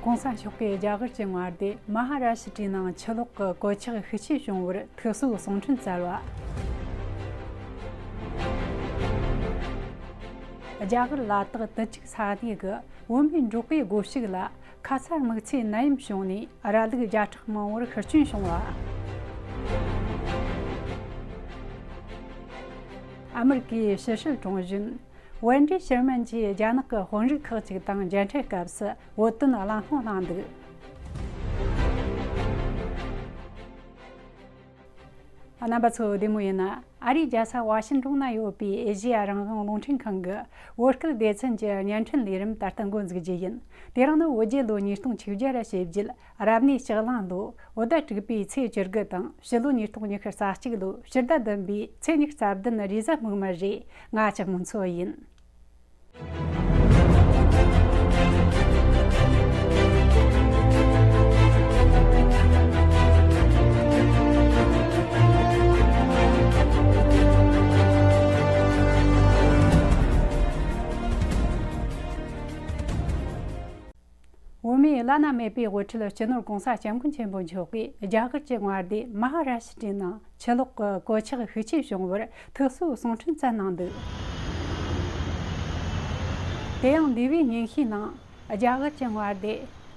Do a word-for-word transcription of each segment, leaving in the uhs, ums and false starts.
༸གོང་ས་མཆོག་གིས་རྒྱ་གར་གྱི་མངའ་སྡེ་མ་ཧ་ར་ཤི་ཏྲའི་ནང་ཆུ་ལོག་གི་གོད་ཆག་ཤུགས་ཆེ་བྱུང་བར་ཐུགས་གསོའི་གསུང་འཕྲིན་བསྩལ་བ། རྒྱ་གར་ལ་དྭགས་དུ་ཅུག་ས་གནས་ཀྱི་བོད་མིའི་འབྲོག་པའི་སྒོ་ཕྱུགས་ལ་ཁ་ཚ་དམིགས་བསལ་ནད་ཡམས་བྱུང་ནས་ར་ལུག་བརྒྱ་ཕྲག་མང་བོར་ཤི་སྐྱོན་བྱུང་བ། ཨ་མི་རི་ཀའི་ཕྱི་སྲིད་དྲུང་གཞོན་ཝེན་ཌི་ཤེར་མན་གྱིས་རྒྱ་ནག་གི་དཔོན་རིགས་ཁག་ཅིག་དང་མཇལ་འཕྲད་སྐབས་སུ་བོད་དོན་གླེང་སློང་གནང་འདུག་རྣམ་པ་ཚོ་བདེ་མོ་ཡིན་ན། ཨ་རིའི་རྒྱལ་ས་ཝ་ཤིན་ཏོན་ན་ཡོད་པའི་ཨེ་ཤེ་ཡ་རང་དབང་རླུང་འཕྲིན་ཁང་གི་བོད་སྐད་སྡེ་ཚན་གྱི་བརྙན་འཕྲིན་ལས་རིམ་ད་ལྟ་འགོ་འཛུགས་རྒྱུ་ཡིན། དེ་རིང་ནི་བོད་རྒྱལ་ལོ་ཉིས་སྟོང་ཆིག་བརྒྱ་ར་ཞེ་བརྒྱད། རབ་གནས་ལྕགས་གླང་ལོ་བོད་ཟླ་དྲུག་པའི་ཚེས་བཅུ་དགུ་དང་ཕྱི་ལོ་ཉིས་སྟོང་ཉི་ཤུ་རྩ་གཅིག་ལོ་ཕྱི་ཟླ་བདུན་པའི་ཚེས་ཉི་ཤུ་རྩ་བདུན་རེས་གཟའ་སྨུག་མ་རེད། ང་ལྕགས་མོ་མཚོ་ཡིན། བོད་མིའི་བླ་ན་མེད་པའི་དབུ་ཁྲིད་སྤྱི་ནོར་༸གོང་ས་༸སྐྱབས་མགོན་ཆེན་པོ་མཆོག་གིས་རྒྱ་གར་གྱི་མངའ་སྡེ་མ་ཧ་ར་ཤི་ཏྲའི་ནང་ཆུ་ལོག་གི་གོད་ཆག་ཤུགས་ཆེ་བྱུང་བར་ཐུགས་གསོའི་གསུང་འཕྲིན་བསྩལ་གནང་འདུག་དེ་ཡང་འདས་པའི་ཉིན་ཤས་ནང་རྒྱ་གར་གྱི་མངའ་སྡེ་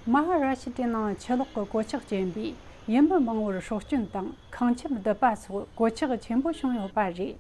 མ་ཧ་ར་ཤི་ཏྲའི་ནང་ཆུ་ལོག་གི་གོད་ཆག་རྐྱེན་པས་ཡུལ་མི་མང་བོར་སྲོག་སྐྱོན་དང་ཁང་ཁྱིམ་རྡིབ་པ་སོགས་གོད་ཆག་ཆེན་པོ་བྱུང་ཡོད་པ་རེད།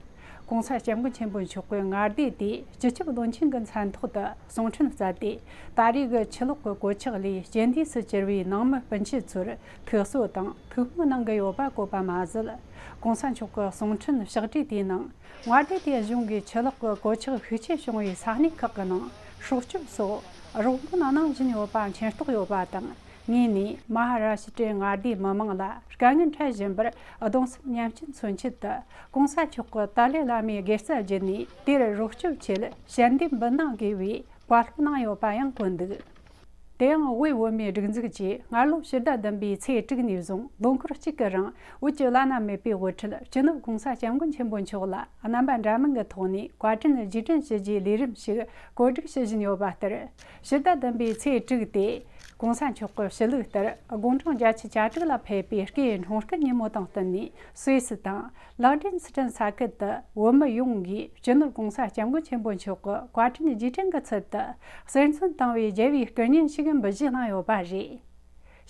༸གོང་ས་༸སྐྱབས་མགོན་ཆེན་པོ་མཆོག་གིས་མངའ་སྡེ་དེའི་སྤྱི་ཁྱབ་བློན་ཆེན་གྱི་མཚན་ཐོག་ཏུ་གསུང་འཕྲིན་བསྩལ་ཏེ། ད་རེས་ཀྱི་ཆུ་ལོག་གི་གོད་ཆག་ལས་རྐྱེན་འདས་སུ་གྱུར་བའི་ནང་མི་སྤུན་མཆེད་ཚོར་ཐུགས་གསོ་དང་ཐུགས་སྨོན་གནང་གི་ཡོད་པ་བཀོད་པ་མ་ཟད། ༸གོང་ས་མཆོག་གི་གསུང་འཕྲིན་ཕྱག་བྲིས་དེའི་ནང་། མངའ་སྡེ་དེ་གཞུང་གིས་ཆུ་ལོག་གི་གོད་ཆག་ཤུགས་ཆེ་བྱུང་བའི་ས་གནས་ཁག་གི་ནང་སྲོག་སྐྱོབ་སོགས་རོགས་མགོན་གནང་བཞིན་ཡོད་པ་མཁྱེན་རྟོགས་ཡོད་པ་དང་། ངོས་ནས་མ་ཧ་ར་ཤི་ཏྲའི་མངའ་སྡེའི་མི་མང་ལ་དཀའ་ངལ་འཕྲད་བཞིན་པར་གདུང་སེམས་མཉམ་སྐྱེད་མཚོན་ཆེད་དུ། ༸གོང་ས་མཆོག་གི་ཏཱ་ལའི་བླ་མའི་དགེ་རྩ་བརྒྱུད་ནས་དེར་རོགས་སྐྱོབ་ཆེད་ཞལ་འདེབས་འབུལ་གནང་དགོས་པའི་བཀའ་སློབ་གནང་ཡོད་པ་ཡང་བཀོད་འདུག་དེ་ཡང་དབུས་བོད་མིའི་སྒྲིག་འཛུགས་ཀྱིས་སྔ་ལོ་ཕྱི་ཟླ་བདུན་པའི་ཚེས་དྲུག་ནས་བཟུང་ལོ་འཁོར་གཅིག་གི་རིང་བོད་ཀྱི་བླ་ན་མེད་པའི་དབུ་ཁྲིད་སྤྱི་ནོར་༸གོང་ས་༸སྐྱབས་མགོན་ཆེན་པོ་མཆོག་ལ་རྣམ་པ་འདྲ་མིན་གྱི་ཐོག་ནས་བཀའ་དྲིན་རྗེས་དྲན་ཞུ་རྒྱུའི་ལས་རིམ་ཞིག་གོ་སྒྲིག་ཞུ་བཞིན་ཡོད་པ་ལྟར། ཕྱི་ཟླ་བདུན་པའི་ཚེས་དྲུག་སྟེ། ༸གོང་ས་མཆོག་གི་ཞུ་ལུགས་ལྟར་དགུང་གྲངས་བརྒྱད་ཅུ་གྱ་དྲུག་ལ་ཕེབས་པའི་སྐུའི་འཁྲུངས་སྐར་ཉིན་མོ་དང་བསྟུན་ནས་སུད་སི་དང་། ལག་ལེན་སི་ཁྲོན་ས་ཁུལ་དུ་བོད་མི་ཡོངས་ཀྱིས་སྤྱི་ནོར་༸གོང་ས་༸སྐྱབས་མགོན་ཆེན་པོ་མཆོག་གི་བཀའ་དྲིན་རྗེས་དྲན་གྱི་ཚུལ་དུ་གསེར་མཚོན་བཏང་བའི་རྒྱལ་བའི་སྐུ་བརྙན་ཞིག་འབུལ་བཞེས་གནང་ཡོད་པ་རེད།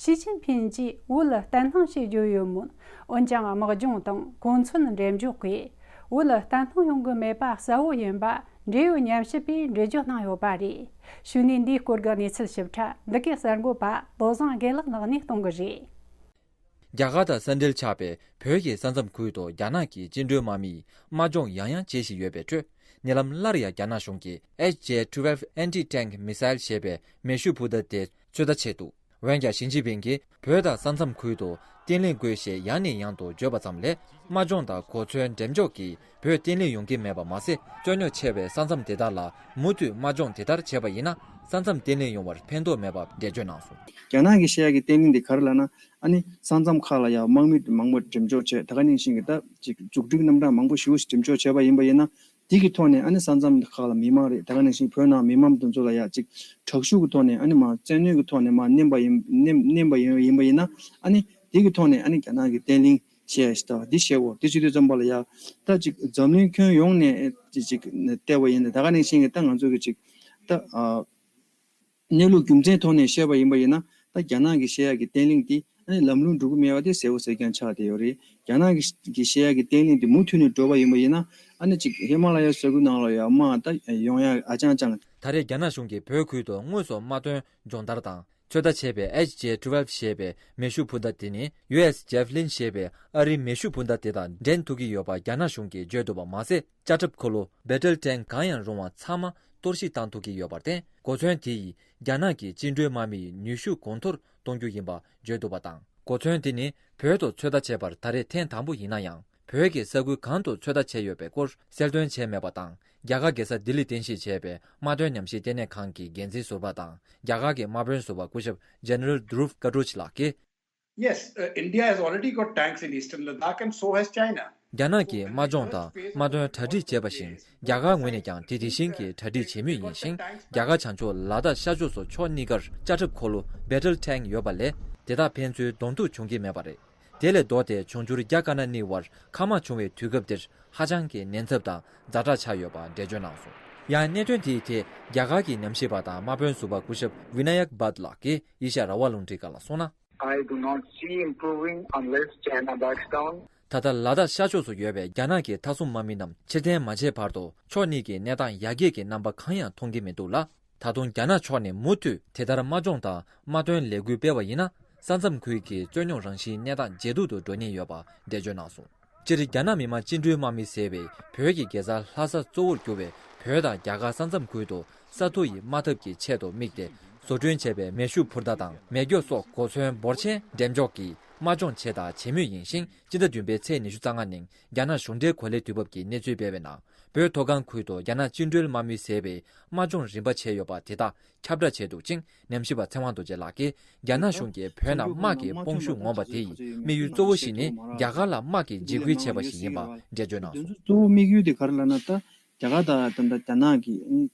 ཞི་ཅིན་ཕིན་གྱིས་བོད་ལ་བརྟན་ལྷིང་ཞེས་བརྗོད་ཡོད་མོད། འོན་ཀྱང་དམག་སྦྱོང་དང་གོ་མཚོན་འགྲེམས་འཇོག་གིས་བོད་ལ་བརྟན་ལྷིང་ཡོང་གི་མེད་པ་གསལ་བོ་ཡིན་པ་འབྲེལ་ཡོད་ཉམས་ཞིབ་པས་འགྲེལ་བརྗོད་གནང་ཡོད་པ་རེད། ཞུ་ནས་འདིའི་སྐོར་གྱི་གནས་ཚུལ་ཞིབ་ཕྲ་འདི་གའི་གསར་འགོད་པ་བློ་བཟང་དགེ་ལེགས་ལགས་ནས་གཏོང་གི་རེད། རྒྱ་གར་དང་ས་འབྲེལ་ཆགས་པའི་བོད་ཀྱི་ས་མཚམས་ཁུལ་དུ་རྒྱ་ནག་གི་བཅིངས་འགྲོལ་དམག་མིས་དམག་སྦྱོང་ཡང་ཡང་བྱེད་བཞིན་ཡོད་པའི་ཁྲོད། ཉེ་ལམ་སླར་ཡང་རྒྱ་ནག་གཞུང་གིས་H J twelve anti-tank missile ཞེས་པའི་མེ་ཤུགས་འཕུར་མདའ་དེ་ཚོད་ལྟ་བྱས་འདུག་འོན་ཀྱང་ཞི་ཅིན་ཕིང་གིས་བོད་དང་ས་མཚམས་ཁུལ་དུ་བརྟན་ལྷིང་དགོས་ཞེས་ཡང་ནས་ཡང་དུ་བརྗོད་པ་ཙམ་ལས། དམག་སྦྱོང་དང་གོ་མཚོན་འགྲེམས་འཇོག་གིས་བོད་བརྟན་ལྷིང་ཡོང་གི་མེད་པ་མ་ཟད། སྐྱོ་ཉོག་ཆེ་བའི་ས་མཚམས་དེ་དག་ལ་མུ་མཐུད་དམག་སྦྱོང་དེ་ལྟར་བྱས་པ་ཡིན་ན། ས་མཚམས་བརྟན་ལྷིང་ཡོང་བར་ཕན་ཐོགས་མེད་པར་འགྲེལ་བརྗོད་གནང་སོང་། རྒྱ་ནག་གིས་བཤད་ཡག་གི་བརྟན་ལྷིང་དེ་ག་རེ་ལབ་ན། ཨ་ནི་ས་མཚམས་ཁག་ལ་ཡང་དམག་མི་མང་པོ་འགྲེམས་འཇོག་བྱས། ད་ག་ནང་བཞིན་གྱི་ད་ཅིག་མཛུབ་ཁྲིད་རྣམ་གྲངས་མང་པོ་ཞེ་པོ་ཞིག་འགྲེམས་འཇོག་བྱས་པ་ཡིན་པ་ཡིན་ན། དེ་གི་ཐོག་ནས་ཨ་ནི་ས་མཚམས་ཁག་ལ་མི་མང་རེད། ད་ག་ནང་བཞིན་བོད་ནང་མི་མང་དེ་ཚོ་ལ་ཡང་ཅིག་དྲག་ཤུགས་ཀྱི་ཐོག་ནས་ཨ་ནི་མར་བཙན་གནོན་གྱི་ཐོག་ནས་མར་མནན་པ་ཡིན་མནན་མནན་པ་ཡིན་ཡིན་པ་ཡིན་ན། ཨ་ནི་དེ་གི་ཐོག་ནས་ཨ་ནི་རྒྱ་ནག་གི་བརྟན་ལྷིང་བྱས་ཡ་ཞིག་ད་འདི་བཤད་དགོས། དེ་བྱེད་དུས་ཙམ་པ་ལ་ཡ་ད་ཅིག་འཛམ་གླིང་ཁྱོན་ཡོངས་ནས་ཅིག་ཅིག་བལྟས་པ་ཡིན་ན། ད་ག་ནང་བཞིན་གྱི་ད་ང་ཚོ་གི་ཅིག་ད་ཨ། གནས་ལུགས་རྒྱུ་མཚན་ཐོག་ནས་བཤད་པ་ཡིན་པ་ཡིན་ན། ད་རྒྱ་ནག་གིས་བཤད་ཡག་གི་བརྟན་ལྷིང་འདི་ཨ་ནི་ལམ་ལྷོང་འགྲོ་གི་མེད་པ་དེ་གསལ་པོ་གསལ་རྐྱང་ཆགས་བསྡད་ཡོད་རེད། རྒྱ་ནག་གིས་གིས་བཤད་ཡག་གི་བརྟན་ལྷིང་འདི་མུ་མཐུད་ནས་འགྲོ་བ་ཡིན་པ་ཡིན་ན། ཨ་ནི་ཅིག་ཧི་མ་ལ་ཡ་ས་ཁུལ་ནང་ལ་ཡང་དམག་ད་ཡོང་ཡག་ཨ་ཅང་ཅང་། ད་རེས་རྒྱ་ནག་གཞུང་གིས་བོད་ཁུལ་དུ་དངོས་སུ་དམག་དོན་སྦྱོང་བརྡར་དང་ཚོད་ལྟ་བྱས་པའི་H J twelve ཞེས་པའི་མེ་ཤུགས་འཕུར་མདའ་དེ་ནི་U S Javelin ཞེས་པའི་ཨ་རིའི་མེ་ཤུགས་འཕུར་མདའ་དེ་དང་འགྲན་ཐུབ་ཀྱི་ཡོད་པ་རྒྱ་ནག་གཞུང་གིས་བརྗོད་འདུག་པ་མ་ཟད། ལྕགས་ཁྲབ་འཁོར་ལོ་Battle Tank གང་ཡང་རུང་བ་ཚང་མ་གཏོར་བཤིག་བཏང་ཐུབ་ཀྱི་ཡོད་པར་བརྟེན། གོ་མཚོན་དེ་ཡིས་རྒྱ་ནག་གི་བཅིངས་འགྲོལ་དམག་མིའི་ནུས་ཤུགས་གོང་མཐོར་གཏོང་རྒྱུ་ཡིན་པ་བརྗོད་འདུག་པ་དང་། གོ་མཚོན་དེ་ནི་བོད་དུ་ཚོད་ལྟ་བྱས་པར་ད་རེས་ཐེངས་དང་པོ་ཡིན་ན་ཡང་། བོད་ཀྱི་ས་ཁུལ་གང་དུ་ཚོད་ལྟ་བྱས་ཡོད་པའི་སྐོར་གསལ་སྟོན་བྱས་མེད་པ་དང་། རྒྱ་གར་རྒྱལ་ས་ལྡི་ལིར་རྟེན་གཞི་བྱས་པའི་དམག་དོན་ཉམས་ཞིབ་ལྟེ་གནས་ཁང་གི་འགན་འཛིན་ཟུར་པ་དང་། རྒྱ་གར་གྱི་དམག་དཔོན་ཟུར་པ་སྐུ་ཞབས་General Dhruv Kathoj ལགས་ཀྱིས། Yes, uh, India has already got tanks in eastern Ladakh, and so has China. རྒྱ་ནག་གིས་དམག་སྦྱོང་དང་དམག་དོན་གྲ་སྒྲིག་བྱས་པ་བཞིན། རྒྱ་གར་ངོས་ནས་ཀྱང་དེ་དེ་བཞིན་གྱི་གྲ་སྒྲིག་བྱེད་མུས་ཡིན་ཞིང་། རྒྱ་གར་བྱང་ཕྱོགས་ལ་དྭགས་ཤར་ཕྱོགས་སུ་ཕྱོགས་གཉིས་ཀར་དཔྱ་ཁྲབ་འཁོར་ལོ་Battle Tank ཡོད་པ་ལས། དེ་དག་ཕན་ཚུན་གདོང་ཐུག་བྱུང་གི་མེད་པ་རེད། དེ་ལས་ལྡོག་སྟེ་འབྱུང་འགྱུར་རྒྱ་དཀར་ནག་གཉིས་བར་མཁའ་དམག་བྱུང་བའི་དུས་སྐབས་འདིར་ཧ་ཅང་གི་ཉེན་ཚབས་དང་ཛ་དྲག་ཆགས་ཡོད་པ་འགྲེལ་བརྗོད་གནང་སོང་། ཡང་གནད་དོན་དེའི་ཐད་རྒྱ་གར་གྱི་ཉམས་ཞིབ་པ་དང་དམག་དཔོན་ཟུར་པ་སྐུ་ཞབས་Vinayak Bhatt ལགས་ཀྱིས་ཨེ་ཤ་ཡ་རང་དབང་རླུང་འཕྲིན་ཁང་ལ་གསུངས་ན། I do not see improving unless China backs down. ད་ལྟ་ལ་དྭགས་ཤར་ཕྱོགས་སུ་ཡོད་པའི་རྒྱ་ནག་གི་མཐའ་སྲུང་དམག་མི་རྣམས་ཕྱིར་འཐེན་མ་བྱས་བར་དུ། ཕྱོགས་གཉིས་ཀྱི་གནས་སྟངས་ཡར་རྒྱས་ཀྱི་རྣམ་པ་གང་ཡང་མཐོང་གི་མི་འདུག་ལ། ད་དུང་རྒྱ་ནག་ཕྱོགས་ནས་མུ་མཐུད་དེ་ལྟར་དམག་སྦྱོང་དང་དམག་དོན་ལས་འགུལ་སྤེལ་བ་ཡིན་ན། ས་མཚམས་ཁུལ་གྱི་རྩོད་རྙོག་རང་བཞིན་གནས་སྟངས་ཇེ་སྡུག་ཏུ་འགྲོ་ཉེན་ཡོད་པ་འགྲེལ་བརྗོད་གནང་སོང་། སྤྱིར་རྒྱ་ནག་མི་དམངས་བཅིངས་འགྲོལ་དམག་མི་ཟེར་བའི་བོད་ཀྱི་རྒྱལ་ས་ལྷ་ས་གཙོ་བོར་གྱུར་བའི་བོད་དང་རྒྱ་གར་ས་མཚམས་ཁུལ་དུ་ས་མཐོ་ཡི་དམག་འཐབ་ཀྱི་ཆེད་དུ་དམིགས་ཏེ། བཟོ་སྐྲུན་བྱས་པའི་མེ་ཤུགས་འཕུར་མདའ་དང་མེ་སྒྱོགས་སོགས་གོ་མཚོན་འབོར་ཆེན་འགྲེམས་འཇོག་གིས་དམག་སྦྱོང་བྱས་དང་བྱེད་མུས་ཡིན་ཞིང་། སྤྱི་ཟླ་བདུན་པའི་ཚེས་ཉི་ཤུ་རྩ་ལྔ་ཉིན་རྒྱ་ནག་གཞུང་འབྲེལ་གོ་ལའི་དུས་བབ་ཀྱིས་གནས་ཚུལ་སྤེལ་བའི་ནང་། བོད་མཐོ་སྒང་ཁུལ་དུ་རྒྱ་ནག་བཅིངས་འགྲོལ་དམག་མི་ཟེར་བའི་དམག་སྦྱོང་རིམ་པ་བྱས་ཡོད་པ་དེ་དག་ཁྱབ་བསྒྲགས་བྱས་འདུག་ཅིང་། ཉམས་ཞིབ་པ་ཚེ་དབང་རྡོ་རྗེ་ལགས་ཀྱིས་རྒྱ་ནག་གཞུང་གིས་བོད་ནང་དམག་གི་དཔུང་ཤུགས་ངོམ་པ་དེ་ཡི་དམིགས་ཡུལ་གཙོ་བོ་ཞིག་ནི་རྒྱ་གར་ལ་དམག་གི་འཇིགས་སྐུལ་བྱས་པ་ཞིག་ཡིན་པ་འགྲེལ་བརྗོད་གནང་སོང་། གཙོ་བོ་དམིགས་ཡུལ་དེ་ག་རེ་ལབ་ན། ད་རྒྱ་གར་དང་ད་ལྟ་རྒྱ་ནག་གི་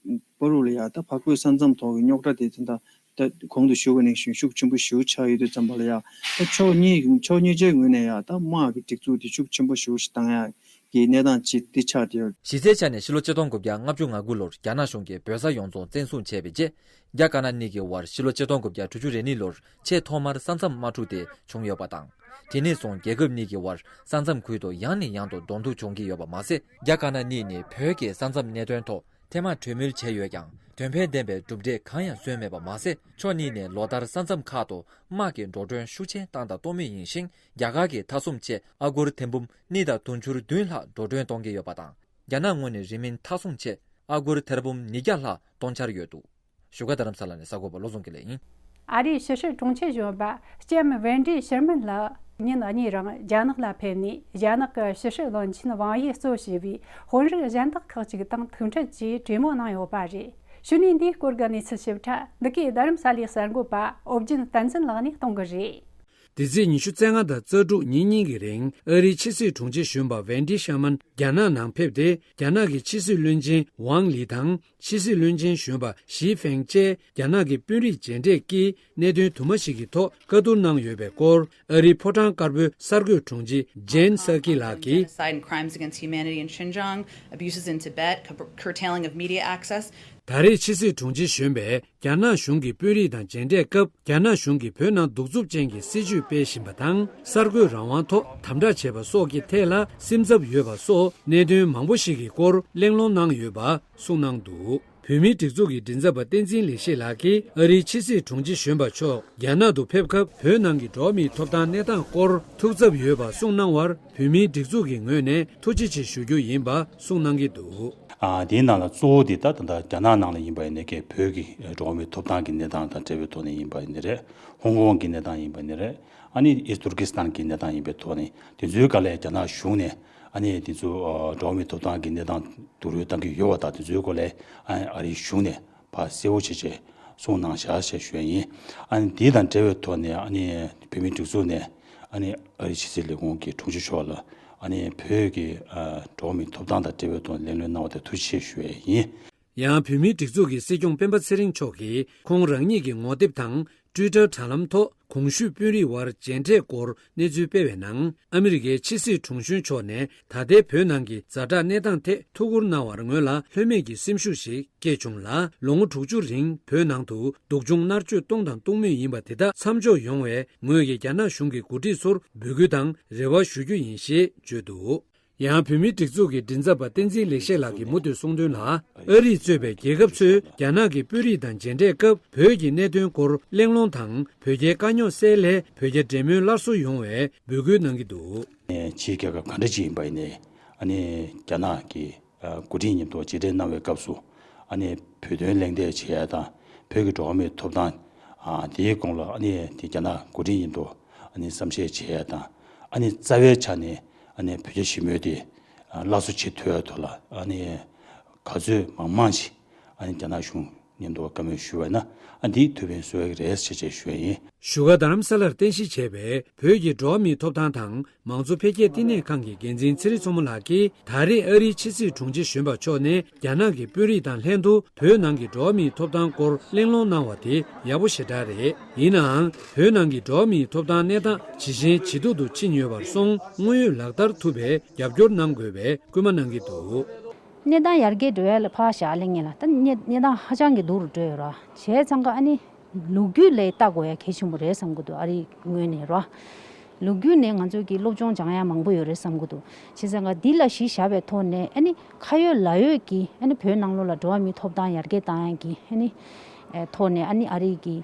བར་ལ་ཡ་ད་འཕགས་བོད་ས་མཚམས་ཐོག་གི་རྙོག་དྲ་དེ་ད་ད་གོང་དུ་ཞུས་པ་ནང་བཞིན་ཤུགས་ཆེན་པོ་ཞེ་པོ་ཆགས་ཡོད་དུས་ཙམ་པ་ལ་ཡ། ད་ཕྱོགས་གཉིས་ཕྱོགས་གཉིས་ཆའི་ངོས་ནས་ཡ་ད་དམག་གི་སྒྲིག་འཛུགས་དེ་ཤུགས་ཆེན་པོ་ཞེ་པོ་ཞིག་བཏང་ཡ་གི་གནས་སྟངས་ཅིག་འདི་ཆགས་བསྡད་ཡོད། གཞི་རྩའི་ཆ་ནས་ཕྱི་ལོ་ཆིག་སྟོང་དགུ་བརྒྱ་ལྔ་བཅུ་ང་དགུ་ལོར་རྒྱ་ནག་གཞུང་གིས་བོད་ས་ཡོངས་རྫོགས་བཙན་བཟུང་བྱས་པའི་རྗེས། རྒྱ་དཀར་ནག་གཉིས་ཀྱི་དབར་ཕྱི་ལོ་ཆིག་སྟོང་དགུ་བརྒྱ་དྲུག་ཅུ་རེ་གཉིས་ལོར་ཆེས་ཐོག་མར་ས་མཚམས་དམག་འཁྲུག་དེ་བྱུང་ཡོད་པ་དང་། དེ་ནས་བཟུང་རྒྱལ་ཁབ་གཉིས་ཀྱི་དབར་ས་མཚམས་ཁུལ་དུ་ཡང་ནས་ཡང་དུ་གདོང་ཐུག་བྱུང་གི་ཡོད་པ་མ་ཟད། རྒྱ་དཀར་ནག་གཉིས་ནས་བོད་ཀྱི་ས་མཚམས་གནད་དོན་ཐོག་ཐེངས་མང་གྲོས་མོལ་བྱས་ཡོད་ཀྱང་། དོན་ཕན་ལྡན་པའི་གྲུབ་འབྲས་གང་ཡང་སོན་མེད་པ་མ་ཟད། ཕྱོགས་གཉིས་ནས་ལོ་ལྟར་ས་མཚམས་ཁག་ཏུ་དམག་གི་འགྲོ་གྲོན་ཤུགས་ཆེན་བཏང་དང་གཏོང་མུས་ཡིན་ཞིང་། རྒྱ་གར་གྱི་མཐའ་སྲུང་ཆེད་ཨ་སྒོར་ཐེར་འབུམ་གཉིས་དང་དུང་ཕྱུར་བདུན་ལྷག་འགྲོ་གྲོན་གཏོང་གི་ཡོད་པ་དང་། རྒྱ་ནག་ངོས་ནས་རིང་མིན་མཐའ་སྲུང་ཆེད་ཨ་སྒོར་ཐེར་འབུམ་ཉིས་བརྒྱ་ལྷག་གཏོང་འཆར་ཡོད་འདུག་བཞུགས་སྒར་རྡ་རམ་ས་ལ་ནས་གསར་འགོད་པ་བློ་བཟང་དགེ་ལེགས་ཡིན། ཨ་རིའི་ཕྱི་སྲིད་དྲུང་ཆེ་གཞོན་པ་ལྕམ་ཝེན་ཌི་ཤར་མན་ལགས་ཉིན་གཉིས་རིང་རྒྱ་ནག་ལ་ཕེབས་ནས། རྒྱ་ནག་གི་ཕྱི་སྲིད་བློན་ཆེན་ཝང་ཡི་གཙོ་བྱས་པའི་དཔོན་རིགས་གཞན་དག་ཁག་ཅིག་དང་ཐུག་འཕྲད་ཀྱིས་གྲོས་མོལ་གནང་ཡོད་པ་རེད། གཞུག་ནས་འདིའི་སྐོར་གྱི་གནས་ཚུལ་ཞིབ་ཕྲ་འདི་གའི་རྡ་རམ་ས་ལའི་གསར་འགོད་པ་ཨོ་རྒྱན་བསྟན་འཛིན་ལགས་ནས་གཏོང་གི་རེད། འདི་ཚེས་ཉི་ཤུ་རྩ་ལྔ་དང་རྩ་དྲུག་ཉིན་གཉིས་ཀྱི་རིང་ཨ་རིའི་ཕྱི་སྲིད་དྲུང་ཆེ་གཞོན་པ་ཝེན་ཌི་ཤར་མན་རྒྱ་ནག་ནང་ཕེབས་ཏེ། རྒྱ་ནག་གི་ཕྱི་སྲིད་བློན་ཆེན་ཝང་ལི་དང་། ཕྱི་སྲིད་བློན་ཆེན་གཞོན་པ་ཞི་ཧྥེང་བཅས་རྒྱ་ནག་གི་དཔོན་རིགས་མཇལ་འཕྲད་ཀྱིས། གནད་དོན་དུ་མ་ཞིག་གི་ཐོག་བཀའ་བསྡུར་གནང་ཡོད་པའི་སྐོར། ཨ་རིའི་ཕོ་བྲང་དཀར་པོའི་གསར་འགོད་དྲུང་ཆེ་ཇེན་སར་ཀི་ལགས་ཀྱིས། Genocide and crimes against humanity in Xinjiang, abuses in Tibet, cur- curtailing of media access. ད་རེས་ཕྱི་སྲིད་དྲུང་ཆེ་གཞོན་པས་རྒྱ་ནག་གཞུང་གི་དཔོན་རིགས་དང་མཇལ་འཕྲད་སྐབས། རྒྱ་ནག་གཞུང་གིས་བོད་ནང་གདུག་རྩུབ་ཅན་གྱི་སྲིད་བྱུས་སྤེལ་བཞིན་པ་དང་། གསར་འགོད་རང་དབང་ཐོག་དམ་དྲག་བྱས་པ་སོགས་ཀྱི་ཐད་ལ་སེམས་འཚབ་ཡོད་པ་སོགས་གནད་དོན་མང་པོ་ཞིག་གི་སྐོར་གླེང་སློང་གནང་ཡོད་པ་གསུངས་གནང་འདུག་བོད་མིའི་སྒྲིག་འཛུགས་ཀྱི་མགྲིན་ཚབ་པ་བསྟན་འཛིན་ལེགས་བཤད་ལགས་ཀྱིས། ཨ་རིའི་ཕྱི་སྲིད་དྲུང་ཆེ་གཞོན་པ་མཆོག་རྒྱ་ནག་ཏུ་ཕེབས་སྐབས། བོད་ནང་གི་འགྲོ་བ་མིའི་ཐོབ་ཐང་གནས་སྟངས་སྐོར་ཐུགས་འཚབ་ཡོད་པ་གསུངས་གནང་བར། བོད་མིའི་སྒྲིག་འཛུགས་ཀྱི་ངོས་ནས་ཐུགས་རྗེ་ཆེ་ཞུ་རྒྱུ་ཡིན་པ་གསུངས་གནང་གི་འདུག་ཨ། དེའི་ནང་ལ་གཙོ་བོ་དེ་ད་ད་ལྟ་རྒྱ་ནག་ནང་ལ་ཡིན་པ་ཡིན་ནའི་ཀྱི་བོད་ཀྱི་འགྲོ་བ་མིའི་ཐོབ་ཐང་གི་གནས་སྟངས་དང་འབྲེལ་བའི་ཐོག་ནས་ཡིན་པ་ཡིན་ནའི་རེད། ཧོང་ཀོང་གི་གནས་སྟངས་ཡིན་པ་ཡིན་ནའི་རེད། ཨ་ནི་ཨིས་ཏུར་ཀི་སི་ཐན་གྱི་གནས་སྟངས་ཡིན་པའི་ཐོག་ནས། དེ་ཚོའི་སྒང་ལ་རྒྱ་ནག་གཞུང་ནས་ཨ་ནི་དེ་ཚོ་ཨ་འགྲོ་བ་མིའི་ཐོབ་ཐང་གི་གནས་སྟངས་སྡུག་རུས་གཏང་གི་ཡོད་པ་དང་། དེ་ཚོའི་སྐོར་ལ་ཨ་ཨ་རིའི་གཞུང་ནས་ཕར་གསལ་བོ་བྱས་བྱས་གསུངས་གནང་བཞག་ཞེས་ཞུ་ཡ་ཡིན། ཨ་ནི་དེ་དང་འབྲེལ་བའི་ཐོག་ནས། ཨ་ནི་བོད་མིའི་སྒྲིག་འཛུགས་ནས་ཨ་ནི་ཨ་རིའི་ཕྱི་སྲིད་ལས་ཁུངས་ཀྱི་དྲུང་ཆེ་མཆོག་ལ་ཨ་ནི་བོད་ཀྱི་ཨ་འགྲོ་བ་མིའི་ཐོབ་ཐང་དང་འབྲེལ་བའི་ཐོག་ནས་གླེང་སློང་གནང་བ་དེ་ཐུགས་རྗེ་ཆེ་ཞུ་ཡ་ཡིན། ཡང་བོད་མིའི་སྒྲིག་འཛུགས་ཀྱི་སྲིད་སྐྱོང་སྤེན་པ་ཚེ་རིང་མཆོག་གིས་ཁོང་རང་ཉིད་ཀྱི་ངོ་དེབ་དང་། ཊུའི་ཊར་དྲ་ལམ་ཐོག་གོང་ཞུས་དཔོན་རིགས་དབར་མཇལ་འཕྲད་སྐོར་གནས་ཚུལ་སྤེལ་བའི་ནང་། ཨ་མི་རི་ཀའི་ཕྱི་སྲིད་དྲུང་གཞོན་མཆོག་ནས་ད་ལྟའི་བོད་ནང་གི་ཛ་དྲག་གནས་སྟངས་ཐད་ཐུགས་ཁུར་གནང་བར་ངོས་ལ་ལྷོད་མེད་ཀྱི་སེམས་ཤུགས་ཤིག་སྐྱེས་བྱུང་ལ། ལོ་ངོ་དྲུག་ཅུ་རིང་བོད་ནང་དུ་སྡུག་སྦྱོང་མནར་གཅོད་གཏོང་དང་གཏོང་མུས་ཡིན་པ་དེ་དག་མཚམས་འཇོག་ཡོང་བའི་ངོས་ཀྱིས་རྒྱ་ནག་གཞུང་གི་འགོ་ཁྲིད་ཚོར་འབོད་སྐུལ་དང་རེ་བ་ཞུ་རྒྱུ་ཡིན་ཞེས་བརྗོད་འདུག་ཡང་བོད་མིའི་སྒྲིག་འཛུགས་ཀྱི་མགྲིན་ཚབ་པ་བསྟན་འཛིན་ལེགས་བཤད་ལགས་ཀྱིས་མུ་མཐུད་གསུངས་དོན་ལ། ཨ་རིས་གཙོས་པའི་རྒྱལ་ཁབ་ཚོས་རྒྱ་ནག་གི་དཔོན་རིགས་དང་མཇལ་འཕྲད་སྐབས་བོད་ཀྱི་གནད་དོན་སྐོར་གླེང་སློང་དང་། བོད་རྒྱའི་དཀའ་རྙོག་སེལ་སླད་བོད་རྒྱ་འབྲེལ་མོལ་སླར་གསོ་ཡོང་བའི་འབོད་སྐུལ་གནང་གི་འདུག་ཕྱིའི་རྒྱལ་ཁབ་ག་འདྲ་ཅིག་ཡིན་པ་ཡིན་ནའི། ཨ་ནི་རྒྱ་ནག་གི་འགོ་ཁྲིད་མཉམ་དུ་མཇལ་འཕྲད་གནང་བའི་སྐབས་སུ། ཨ་ནི་བོད་དོན་གླེང་སྟེགས་བྱེད་ཡ་དང་། བོད་ཀྱི་འགྲོ་བ་མིའི་ཐོབ་ཐང་ཨ་དེའི་སྐོར་ལ། ཨ་ནི་དེ་རྒྱ་ནག་འགོ་ཁྲིད་མཉམ་དུ་ཨ་ནི་བསམ་ཤེས་བྱེད་ཡ་དང་། ཨ་ནི་རྩ་བའི་ཆ་ནས་ཨ་ནི་བོད་རྒྱ་ཞི་མོལ་དེ་ཨ་སླར་གསོ་བྱེད་ཐུབ་ཡ་ཐོག་ལ། ཨ་ནི་ག་ཚོད་མང་མང་ཞིག་ཨ་ནི་རྒྱ་ནག་གཞུང་ ཉེན་རྟོག་པ་བཀའ་མོལ་ཞུས་པ་ན། ཨ། འདིའི་དུ་བེན་བཟོ་ཡག་རེད་ཟེར་བྱས་ཞུ་ཡ་ཡིན། བཞུགས་སྒར་རྡ་རམ་ས་ལར་རྟེན་གཞི་བྱས་པའི་བོད་ཀྱི་འགྲོ་བ་མིའི་ཐོབ་ཐང་དང་མང་གཙོ་འཕེལ་རྒྱས་བསྟི་གནས་ཁང་གི་འགན་འཛིན་ཚེ་རིང་མཚོ་མོ་ལགས་ཀྱིས། ད་རེས་ཨ་རིའི་ཕྱི་སྲིད་དྲུང་ཆེ་གཞོན་པ་མཆོག་ནས་རྒྱ་ནག་གི་དཔོན་རིགས་དང་ལྷན་དུ་བོད་ནང་གི་འགྲོ་བ་མིའི་ཐོབ་ཐང་སྐོར་གླེང་སློང་གནང་བ་དེ་ཡག་པོ་ཞེ་དྲག་རེད། ཡིན་ནའང་། བོད་ནང་གི་འགྲོ་བ་མིའི་ཐོབ་ཐང་གནས་སྟངས་ཇེ་ཞན་ཇེ་སྡུག་ཏུ་ཕྱིན་ཡོད་པར་སོང་། དངོས་ཡོད་ལག་བསྟར་ཐུབ་པའི་རྒྱབ་སྐྱོར་གནང་དགོས་པའི་སྐུལ་མ་གནང་གི་འདུག། གནས་སྟངས་ཡར་རྒྱས་འགྲོ་ཡ་ལ་ཕར་བཞག་ལེ་ངེས་ལ། ད་གནས་གནས་སྟངས་ཧ་ཅང་གི་སྡུག་རུ་འགྲོ་ཡོད་ར། བྱས་ཙང་ཀ་ཨ་ནི། ལོ་རྒྱུས་ལས་ལྟ་དགོས་ཡ་གལ་ཆེན་པོ་རེད་བསམ་གི་འདུག། ཨ་རིའི་ངོས་ནས་ར། ལོ་རྒྱུས་ནས་ང་ཚོ་གི་སློབ་སྦྱོང་སྦྱང་ཡ་མང་པོ་ཡོད་རེད་བསམ་གི་འདུག། བྱས་ཙང་ཀ་འདི་ལ་གཞི་བཞག་པའི་ཐོག་ནས་ཨ་ནི་ཁ་ཡོད་ལག་ཡོད་ཀྱི་ཨ་ནི་བོད་ནང་ལོགས་ལ་འགྲོ་བ་མིའི་ཐོབ་ཐང་ཡར་རྒྱས་བཏང་ཡ་གི་ཨ་ནི་ཐོག་ནས་ཨ་ནི་ཨ་རི་གི་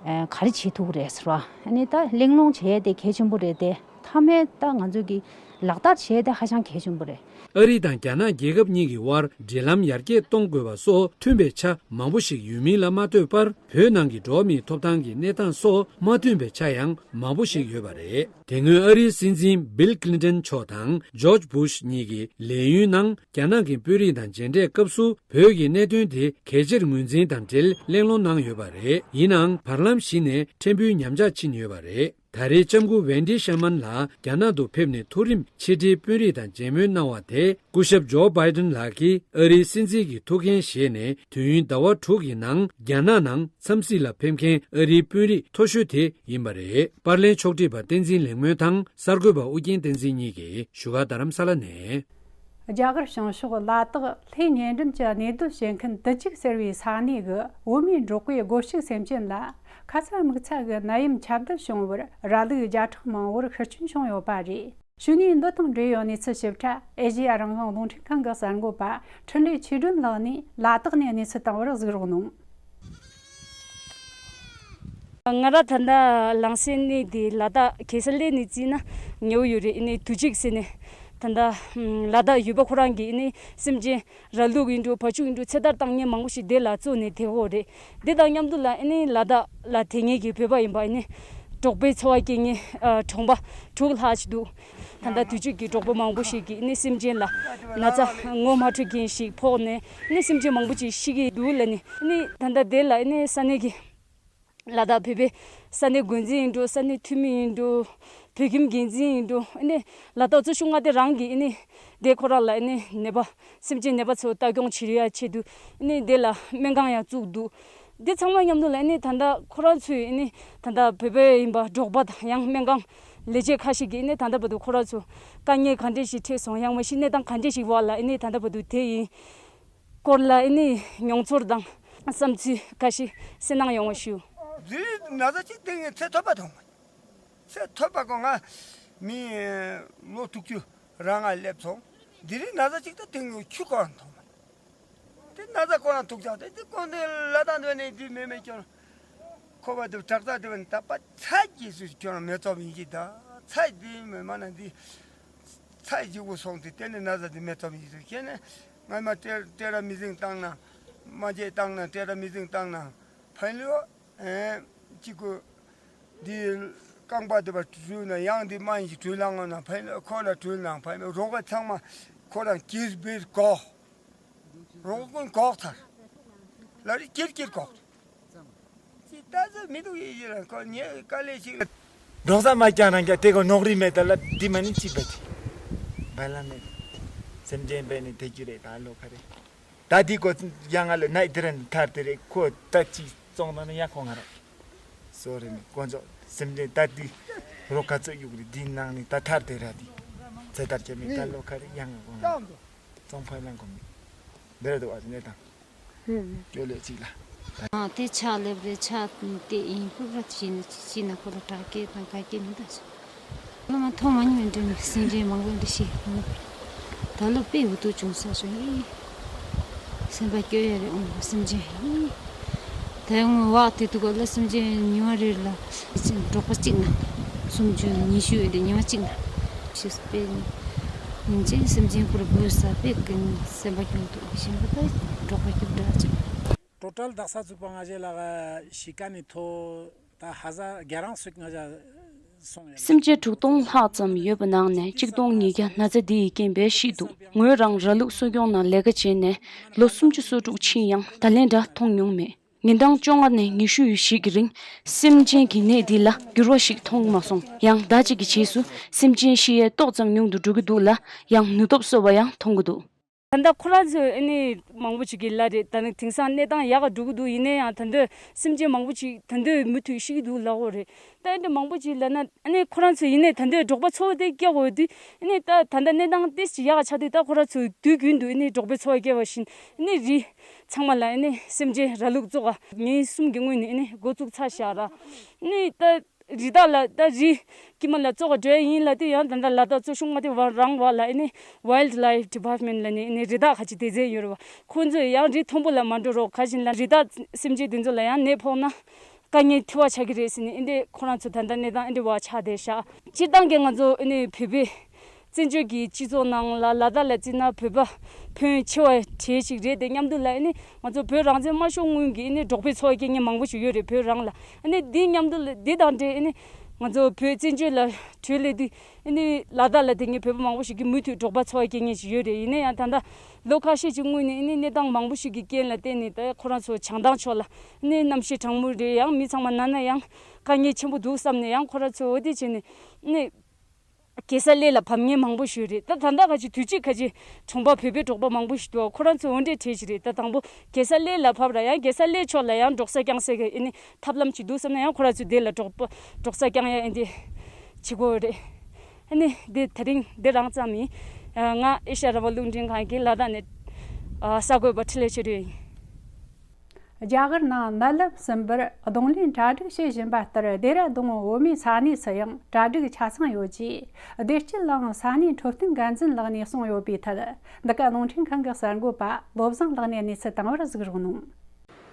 ག་རེ་བྱེད་ཐུབ་ཀྱི་རེད་ཟེར་བ། ཨ་ནི་ད་གླེང་སློང་བྱས་ཏེ་གལ་ཆེན་པོ་རེད་དེ། མཐའ་མའི་ད་ང་ཚོ་གི་ལག་བསྟར་བྱས་ཏེ་ཧ་ཅང་གལ་ཆེན་པོ་རེད། ཨ་རི་དང་རྒྱ་ནག་རྒྱལ་ཁབ་གཉིས་ཀྱི་དབར་འབྲེལ་ལམ་ཡར་རྒྱས་གཏོང་དགོས་པ་སོགས་མཐུན་པའི་ཆ་མང་པོ་ཞིག་ཡོད་མིན་ལ་མ་ལྟོས་པར། བོད་ནང་གི་འགྲོ་བ་མིའི་ཐོབ་ཐང་གི་གནས་སྟངས་སོགས་མ་མཐུན་པའི་ཆ་ཡང་མང་པོ་ཞིག་ཡོད་པ་རེད། དེ་སྔོན་ཨ་རིའི་སྲིད་འཛིན་བིལ་ཀླིན་ཏོན་མཆོག་དང་ཇོརྗ་བུ་ཤ་གཉིས་ཀྱི་ལས་ཡུན་ནང་། རྒྱ་ནག་གི་དཔོན་རིགས་དང་མཇལ་འཕྲད་སྐབས་སུ། བོད་ཀྱི་གནད་དོན་དེ་གལ་ཆེར་ངོས་འཛིན་དང་འབྲེལ་གླེང་སློང་གནང་ཡོད་པ་རེད། ཡིན་ནའང་། བར་ལམ་ཞིག་ནས་ཕྲན་བུ་ཉམས་ཆག་ཕྱིན་ཡོད་པ་རེད། ད་རེས་ལྕམ་སྐུ་ཝེན་ཌི་ཤར་མན་ལགས་རྒྱ་ནག་ཏུ་ཕེབས་ནས་མཐོ་རིམ་ཕྱི་འབྲེལ་དཔོན་རིགས་དང་མཇལ་མོལ་གནང་བ་དེ། སྐུ་ཞབས་ཇོ་བྷའི་ཏན་ལགས་ཀྱིས་ཨ་རིའི་སྲིད་འཛིན་གྱི་ཐུགས་འགན་བཞེས་ནས་དུས་ཡུན་ཟླ་བ་དྲུག་གི་ནང་རྒྱ་ནག་ནང་འཚམས་གཟིགས་ལ་ཕེབས་མཁན་ཨ་རིའི་དཔོན་རིགས་མཐོ་ཤོས་དེ་ཡིན་པ་རེད། པར་ལེན་ཕྱོགས་སྒྲིག་པ་བསྟན་འཛིན་ལེགས་སྨོན་དང་གསར་འགོད་པ་ཨུ་རྒྱན་བསྟན་འཛིན་གཉིས་ཀྱིས་བཞུགས་སྒར་རྡ་རམ་ས་ལ་ནས། རྒྱ་གར་བྱང་ཕྱོགས་ལ་དྭགས་ལྷོའི་ཉེ་འགྲམ་གྱི་གནས་སྡོད་བྱེད་མཁན་དུ་ཅིག་ཟེར་བའི་ས་གནས་ཀྱི་བོད་མིའི་འབྲོག་པའི་སྒོ་ཕྱུགས་སེམས་ཅན་ལ་ཁ་ཚ་དམིགས་ཚ་གི་ནད་ཡམས་ཁྱབ་གདལ་བྱུང་བར་ར་ལུག་བརྒྱ་ཕྲག་མང་བོར་ཤི་སྐྱོན་བྱུང་ཡོད་པ་རེད། ཞུ་ནས་འདི་དང་འབྲེལ་ཡོད་གནས་ཚུལ་ཞིབ་ཕྲ་ཨེ་ཤེ་ཡ་རང་དབང་རླུང་འཕྲིན་ཁང་གི་གསར་འགོད་པ་འཕྲིན་ལས་ཆོས་སྒྲོན་ལགས་ནས་ལ་དྭགས་ནས་གནས་ཚུལ་བཏང་བར་གཟིགས་རོགས་གནང་། ང་ར་ད་ལྟ་ལངས་སའི་གནས་དེ་ལ་དྭགས་གེ་སར་ལེན་ནས་བརྩིས་ན་ཉེ་བོ་ཡོད་རེད། ཨ་ནི་དུས་ཅིག་ཟེར་ནས་ད་ལྟ་ལ་དྭགས་ཡུལ་པ་ཁོ་རང་གིས་ཨ་ནི་སེམས་ཅན་ར་ལུག་ཡིན་འགྲོ་བ་ཕྱུགས་ཡིན་འགྲོ་ཚེ་ཐར་བཏང་མཁན་མང་པོ་ཞིག་དེ་ལ་བཙོན་ནས་བསྡད་ཡོད་རེད། དེ་དང་མཉམ་དུ་ལ་ཨ་ནི་ལ་དྭགས་ལ་བསྡད་མཁན་གྱི་བོད་པ་ཡིན་པ་ཨ་ནི་འབྲོག་པའི་འཚོ་བ་སྐྱེལ་མཁན་ཨ་གྲོང་པ་དྲུག་ལྷག་ཅིག་འདུག། ད་ལྟ་དུས་ཅིག་གི་འབྲོག་པ་མང་པོ་ཞིག་གིས་ནི་སེམས་ཅན་ལ་ན་ཚ་ངོ་མ་འཕྲོད་མཁན་ཞིག་ཕོག་ནས་ནི་སེམས་ཅན་མང་པོ་ཅིག་ཤི་གི་འདུག་ལ་ནི་ནི་ད་ལྟ་དེ་ལ་ནི་ས་གནས་ཀྱི་ལ་དྭགས་བོད་པའི་ས་གནས་འགོ་འཛིན་ཡིན་འགྲོ། ས་གནས་འཐུས་མི་ཡིན་འགྲོ། བོད་ཁྱིམ་འགན་འཛིན་ཡིན་འགྲོ། ནི་ལ་དྭགས་ཚོ་ཆུང་ང་དེ་རང་གིས་ནི་དེ་ཁོ་རང་ལ་ནི་ནད་པ་སེམས་ཅན་ནད་པ་ཚོ་ལྟ་སྐྱོང་བྱེད་ཡ་ཆེད་དུ་ནི་དེ་ལ་སྨན་ཁང་ཡང་བཙུགས་འདུག། འདི་ཚང་མ་མཉམ་དུ་ལ་ནི་ད་ལྟ་ཁོ་རང་ཚོས་ནི་ད་ལྟ་བོད་པ་ཡིན་པ་འབྲོག་པ་དང་ཡང་སྨན་ཁང་ལས་བྱེད་ཁ་ཤས་ཀྱིས་ནི་ད་ལྟ་བར་དུ་ཁོ་རང་ཚོ་དཀའ་ངལ་ག་འདྲས་ཤིག་འཕྲད་སོང་ཡང་མ་གཞི་གནས་སྟངས་ག་འདྲས་ཤིག་འོག་ལ་ནི་ད་ལྟ་བར་དུ་དེ་ཡི་སྐོར་ལ་ནི་མྱོང་ཚོར་དང་བསམ་ཚུལ་ཁ་ཤས་གསན་གནང་ཡོང་བ་ཞུ། འདི་ན་ཚ་གཅིག་སྟེང་ནས་ཚེ་ཐོབ་པ་མཐོང་མ། ཚེ་ཐོབ་པ་གོ་ང་མི་ལོ་དྲུག་ཅུ་རང་ང་སླེབས་སོང་། འདི་རིགས་ན་ཚ་གཅིག་ད་སྟེང་ནས་ཆུ་ཁོ་རང་མཐོང་མ། དེ་ན་ཚ་ཁོ་རང་ཐུག་ཅག་དེ་དེ་ཀོ་འདི་ལ་དྭགས་འདི་ནས་དེ་མེད་མེད་ཀྱང་ཁོ་པ་དེ་དྲག་རྩ་དེ་བ་ནི་ད་པ་ཚ་རྒྱས་སུ་ཁྱོད་རང་མེ་ཙོམ་ཡིན་གྱི་ད་ཚ་དེ་མེད་མ་ན་འདི་ཚ་ཡི་འཇིགས་པོ་སོང་དེ་དེ་ནས་ན་ཚ་དེ་མེ་ཙོམ་ཡིན་ཟེར་ཁྱེད་ནས་ང་མ་ཏེ་ཏེ་ར་མི་ཟིང་བཏང་ན་མ་བརྗེད་བཏང་ན་ཏེ་ར་མི་ཟིང་བཏང་ན་ཕན་ལོ་ཨེ་གཅིག་གུ་འདི་རྐང་པ་དེ་བ་བྲུལ་ན་ཡང་འདི་མ་ཡིན་གྱི་བྲུལ་ལང་ན་ཕན་ལོ་ཁོ་ལ་བྲུལ་ན་ཕན་ལོ་རོགས་པ་ཚང་མ་ཁོ་རང་གིར་བེར་གོ། རོགས་ཀུན་གོག་ཚར། ལ་རི་ཀིར་ཀིར་གོག་ཅི་ལྟ་ཚོད་མི་འདུག་ཡེ་ཡེ་ར་ཁོ་ཉེ་དཀའ་ལས་ཤིག་ལ། འབྲོང་ས་མ་ཀྱང་རང་ཀྱང་དེ་གོ་ནོག་རི་མེད་ད་ལ་འདི་མ་ནི་ཅི་བ་ཅི། བ་ལ་མེད། སེམས་ཅན་པས་ནི་དེ་རྒྱུ་རེད་ད་ལོ་ཁ་རེད། ད་འདི་གོ་ཡང་ང་ལ་ནའི་དེ་ར་ནི་ཐར་དེ་རེད་ཁོ་ད་ཅི་བཙོང་ད་ནི་ཡ་ཁོ་ང་ར། སོ་རེ་ནི་དཀོན་མཆོག་སེམས་ཅན་ད་འདི་རོ་ཁ་ཚོད་གཡུག་རེད་འདི་ནང་ནི་ད་ཐར་དེ་ར་འདི། ཚེ་ཐར་ཁྱེད་མི་ད་ལོ་ཁ་རེད་ཡང་ང་གོ་ང་ར། བཙོང་ཕ་ལང་གོ་མི། འདིར་འདུག་ཨ་ནེ་དང་། ཧུམ། ཅོ་ལེ་གཅིག་ལ། ཨ་དེ་ཕྱག་ལེབ་རེ་ཕྱག་དེ་ཡིན་ཕུག་ར་ཤི་ན་ཤི་ན་ཁོ་ལ་དྲག་སྐད་དང་ག་སྐད་མི་འདུག་ཨ། ལོ་མ་ཐོག་མ་ཉིད་འདྲ་མི་སེམས་ཅན་མང་པོ་འདྲ་ཤི། ད་ལོ་དཔེ་འུ་ཐུག་བྱུང་ས་བྱུང་ཡི། སེམས་པ་སྐྱོ་ཡ་རེ་འོང་སེམས་ཅན་ཡི། ད་ཡང་བག་དེ་དུ་ག་ལ་སེམས་ཅན་ཉི་མ་རེ་ལ་འབྲོག་པ་གཅིག་ན་སུམ་ཅུ་ཉི་ཤུ་ཡོད་དེ་ཉི་མ་གཅིག་ན་ཤི་སྤེལ་ནི་ཅན་སེམས་ཅན་ཁུར་བུ་ས་པེ་ཀུན་སེམས་པ་སྐྱོ་འདུག་ཤིང་གི་ད་འབྲོག་པ་སྐྱོ་འདྲ་ཅིག། ཊོ་ཊལ་དག་ས་ཚུགས་པ་ང་ཞེ་ལག་ཤི་ཀ་ནི་ཐོ་ད་ཧ་ཟ་རྒྱ་རང་སུག་ང་ཞ་ སེམས་ཅན་དྲུག་སྟོང་ལྷག་ཙམ་ཡོད་པ་ནང་ནས་གཅིག་སྟོང་ཉིས་བརྒྱ་ན་ཚ་འདི་ཡི་རྐྱེན་པས་ཤི་འདུག་ངོས་རང་ར་ལུག་གསོ་སྐྱོང་ནང་ལས་ཀ་བྱས་ནས་ལོ་སུམ་ཅུ་སོ་དྲུག་ཕྱིན་ཡང་ད་ལན་འདྲ་མཐོང་མྱོང་མེད། ཉིན་གྲངས་བཅོ་ལྔ་ནས་ཉི་ཤུ་ཞིག་གི་རིང་སེམས་ཅན་གྱི་ནད་འདི་ལ་འགྱུར་བ་ཞིག་མཐོང་མ་སོང་། ཡང་ཟླ་གཅིག་གི་རྗེས་སུ་སེམས་ཅན་ཤི་ཡས་ཏོག་ཙམ་ཉུང་དུ་འགྲོ་གི་འདུག་ལ། ཡང་ནུས་སྟོབས་གསོ་བ་ཡང་མཐོང་གི་འདུག་ད་ལྟ་ཁོ་རང་ཚོས་ཨ་ནི་མང་པོ་ཅིག་གིས་ལབ་རེད། ད་ནི་དེང་སང་གནས་སྟངས་ཡག་ག་འགྲོ་གི་འདུག་ཡིན་ན་ཡང་ད་འདོད་སེམས་ཅན་མང་པོ་ཅིག་ད་འདོད་མུ་མཐུད་ཤི་གི་འདུག་ལབ་ཀྱི་ཡོད་རེད། ད་ཨ་འདྲ་མང་པོ་ཅིག་ལབ་ན་ཨ་ནི་ཁོ་རང་ཚོ་ཡིན་ནའི་ད་འདོད་འབྲོག་པ་ཚོ་དེ་སྐྱེ་དགོས་དུས་ཨ་ནི་ད་ད་ལྟ་གནས་སྟངས་ཏོག་ཙམ་ཡག་ག་ཆགས་དུས་ད་ཁོ་རང་ཚོ་དུས་རྒྱུན་དུ་ཨ་ནི་འབྲོག་པའི་འཚོ་བ་སྐྱེལ་བ་བཞིན་ཨ་ནི་རི་ཚང་མ་ལ་ཨ་ནི་སེམས་ཅན་ར་ལུག་བཙོག་ག་ཉིན་གསུམ་གྱི་སྔོན་ནས་ཨ་ནི་འགོ་བཙུགས་ཚར་བཞག་ར། ཨ་ནི་ད། རི་དྭགས་ལ་ད་རི་དཀྱིལ་མ་ལ་བཙོག་ག་འགྲོ་ཡ་ཡིན་ལབ་དུས་ཡང་ད་ལྟ་ལ་དྭགས་གཙོ་གཞུང་མངའ་སྡེ་རང་དབང་ལ་ཨ་ནི་Wildlife Department ལབ་ནས་ཨ་ནི་རི་དྭགས་ཁ་ཆེ་སྡེ་ཚན་ཡོད་རེད་བ། ཁོང་ཚོས་ཡང་རི་མཐོན་པོ་ལ་མ་འགྲོ་རོགས། ག་བཞིན་ལ་རི་དྭགས་སེམས་ཅན་དེ་ཚོ་ལ་ཡང་ནད་ཕོག་ན་དཀའ་ངལ་འཕྲད་པ་ཆགས་ཀྱི་རེད་ཟེར་ནས་ཨ་འདྲས་ཁོ་རང་ཚོ་ད་ལྟ་གནས་སྟངས་ཨ་འདྲས་བ་ཆགས་བསྡད་ཤག་སྤྱིར་བཏང་གི་ང་ཚོ་ཨ་ནི་བོད་པའི་བཙན་བྱོལ་གྱི་སྤྱི་ཚོགས་ནང་ལ་ལ་དྭགས་ལ་བརྩིས་ན་བོད་པ་ཕོན་ཆེ་བ་གྲས་ཤིག་རེད་དེ། མཉམ་དུ་ལ་ཨ་ནི་ང་ཚོ་བོད་རང་བཙན་མ་ཤོར་སྔོན་གྱི་ཨ་ནི་འབྲོག་པའི་འཚོ་བ་སྐྱེལ་མཁན་མང་པོ་ཞིག་ཡོད་རེད་བོད་རང་ལ། ཨ་ནི་འདི་མཉམ་དུ་ལ་འདི་དང་འབྲེལ་ཨ་ནི་ང་ཚོ་བོད་བཙན་བྱོལ་ལ་བྲོས་སླེབས་དུས་ཨ་ནི་ལ་དྭགས་ལ་བསྡད་མཁན་བོད་པ་མང་པོ་ཞིག་གིས་མུ་མཐུད་འབྲོག་པ་འཚོ་བ་སྐྱེལ་མཁན་ཞིག་ཡོད་རེད། ཡིན་ན་ཡང་ད་ལྟ་ལོ་ཁ་ཤས་ཀྱི་སྔོན་ནས་ཨ་ནི་གནས་སྟངས་མང་པོ་ཞིག་གི་རྐྱེན་ལ་བརྟེན་ནས་ད་ཁོ་རང་ཚོ་བྱང་ཐང་ཕྱོགས་ལ་ཨ་ནི་གནམ་གཤིས་གྲང་མོ་རེད། ཡང་མི་ཚང་མ་ན་ན་ཡང་དཀའ་ངལ་ཆེན་པོ་འདུག་བསམ་ནས་ཡང་ཁོ་རང་ཚོ་འོ་དེ་བྱས་ནས་ཨ་ནི། རྒྱལ་ས་གླེ་ལ་བབས་མཁན་མང་པོ་ཞིག་རེད། ད་ད་ལྟ་ཁ་ཅིག་དུས་ཅིག་ཁ་ཅིག་གྲོང་པ་བོད་པའི་འབྲོག་པ་མང་པོ་ཞིག་འདུག་ཁོ་རང་ཚོ་འོ་འདྲས་བྲིས་ཤིག་རེད། ད་དང་པོ་རྒྱལ་ས་གླེ་ལ་བབས་ར་ཡང་རྒྱལ་ས་གླེ་ཕྱོགས་ལ་ཡང་འབྲོག་ས་བསྐྱངས་སའི་གི་ཨ་ནི་ཐབས་ལམ་ཅིག་འདུག་བསམ་ན་ཡང་ཁོ་རང་ཚོས་དེ་ལ་འབྲོག་པ་འབྲོག་ས་བསྐྱངས་ཡ་ཨ་འདི་བྱེད་དགོས་རེད། ཨ་ནི་འདི་དེ་རིང་འདི་རང་ཙམ་ཡིན། ང་ཨེ་ཤ་ཡ་རང་དབང་རླུང་འཕྲིན་ཁང་གི་ལ་དྭགས་ནས་གསར་འགོད་པ་འཕྲིན་ལས་ཆོས་སྒྲོན་ཡིན། རྒྱ་གར་ནང་ནད་རླབས་གསུམ་པར་གདོང་ལེན་གྲ་སྒྲིག་བྱེད་བཞིན་པ་ལྟར། ལྡེ་ར་ལྡུན་འོག་མའི་ས་གནས་སུ་ཡང་གྲ་སྒྲིག་ཆ་ཚང་ཡོད་ཅེས་བདེ་སྐྱིད་གླིང་ས་གནས་འཕྲོད་བསྟེན་འགན་འཛིན་ལགས་ནས་གསུངས་ཡོད་པའི་ཐད། འདི་ག་རླུང་འཕྲིན་ཁང་གི་གསར་འགོད་པ་བློ་བཟང་ལགས་ནས་གནས་ཚུལ་དང་པོར་གཟིགས་རོགས་གནང་།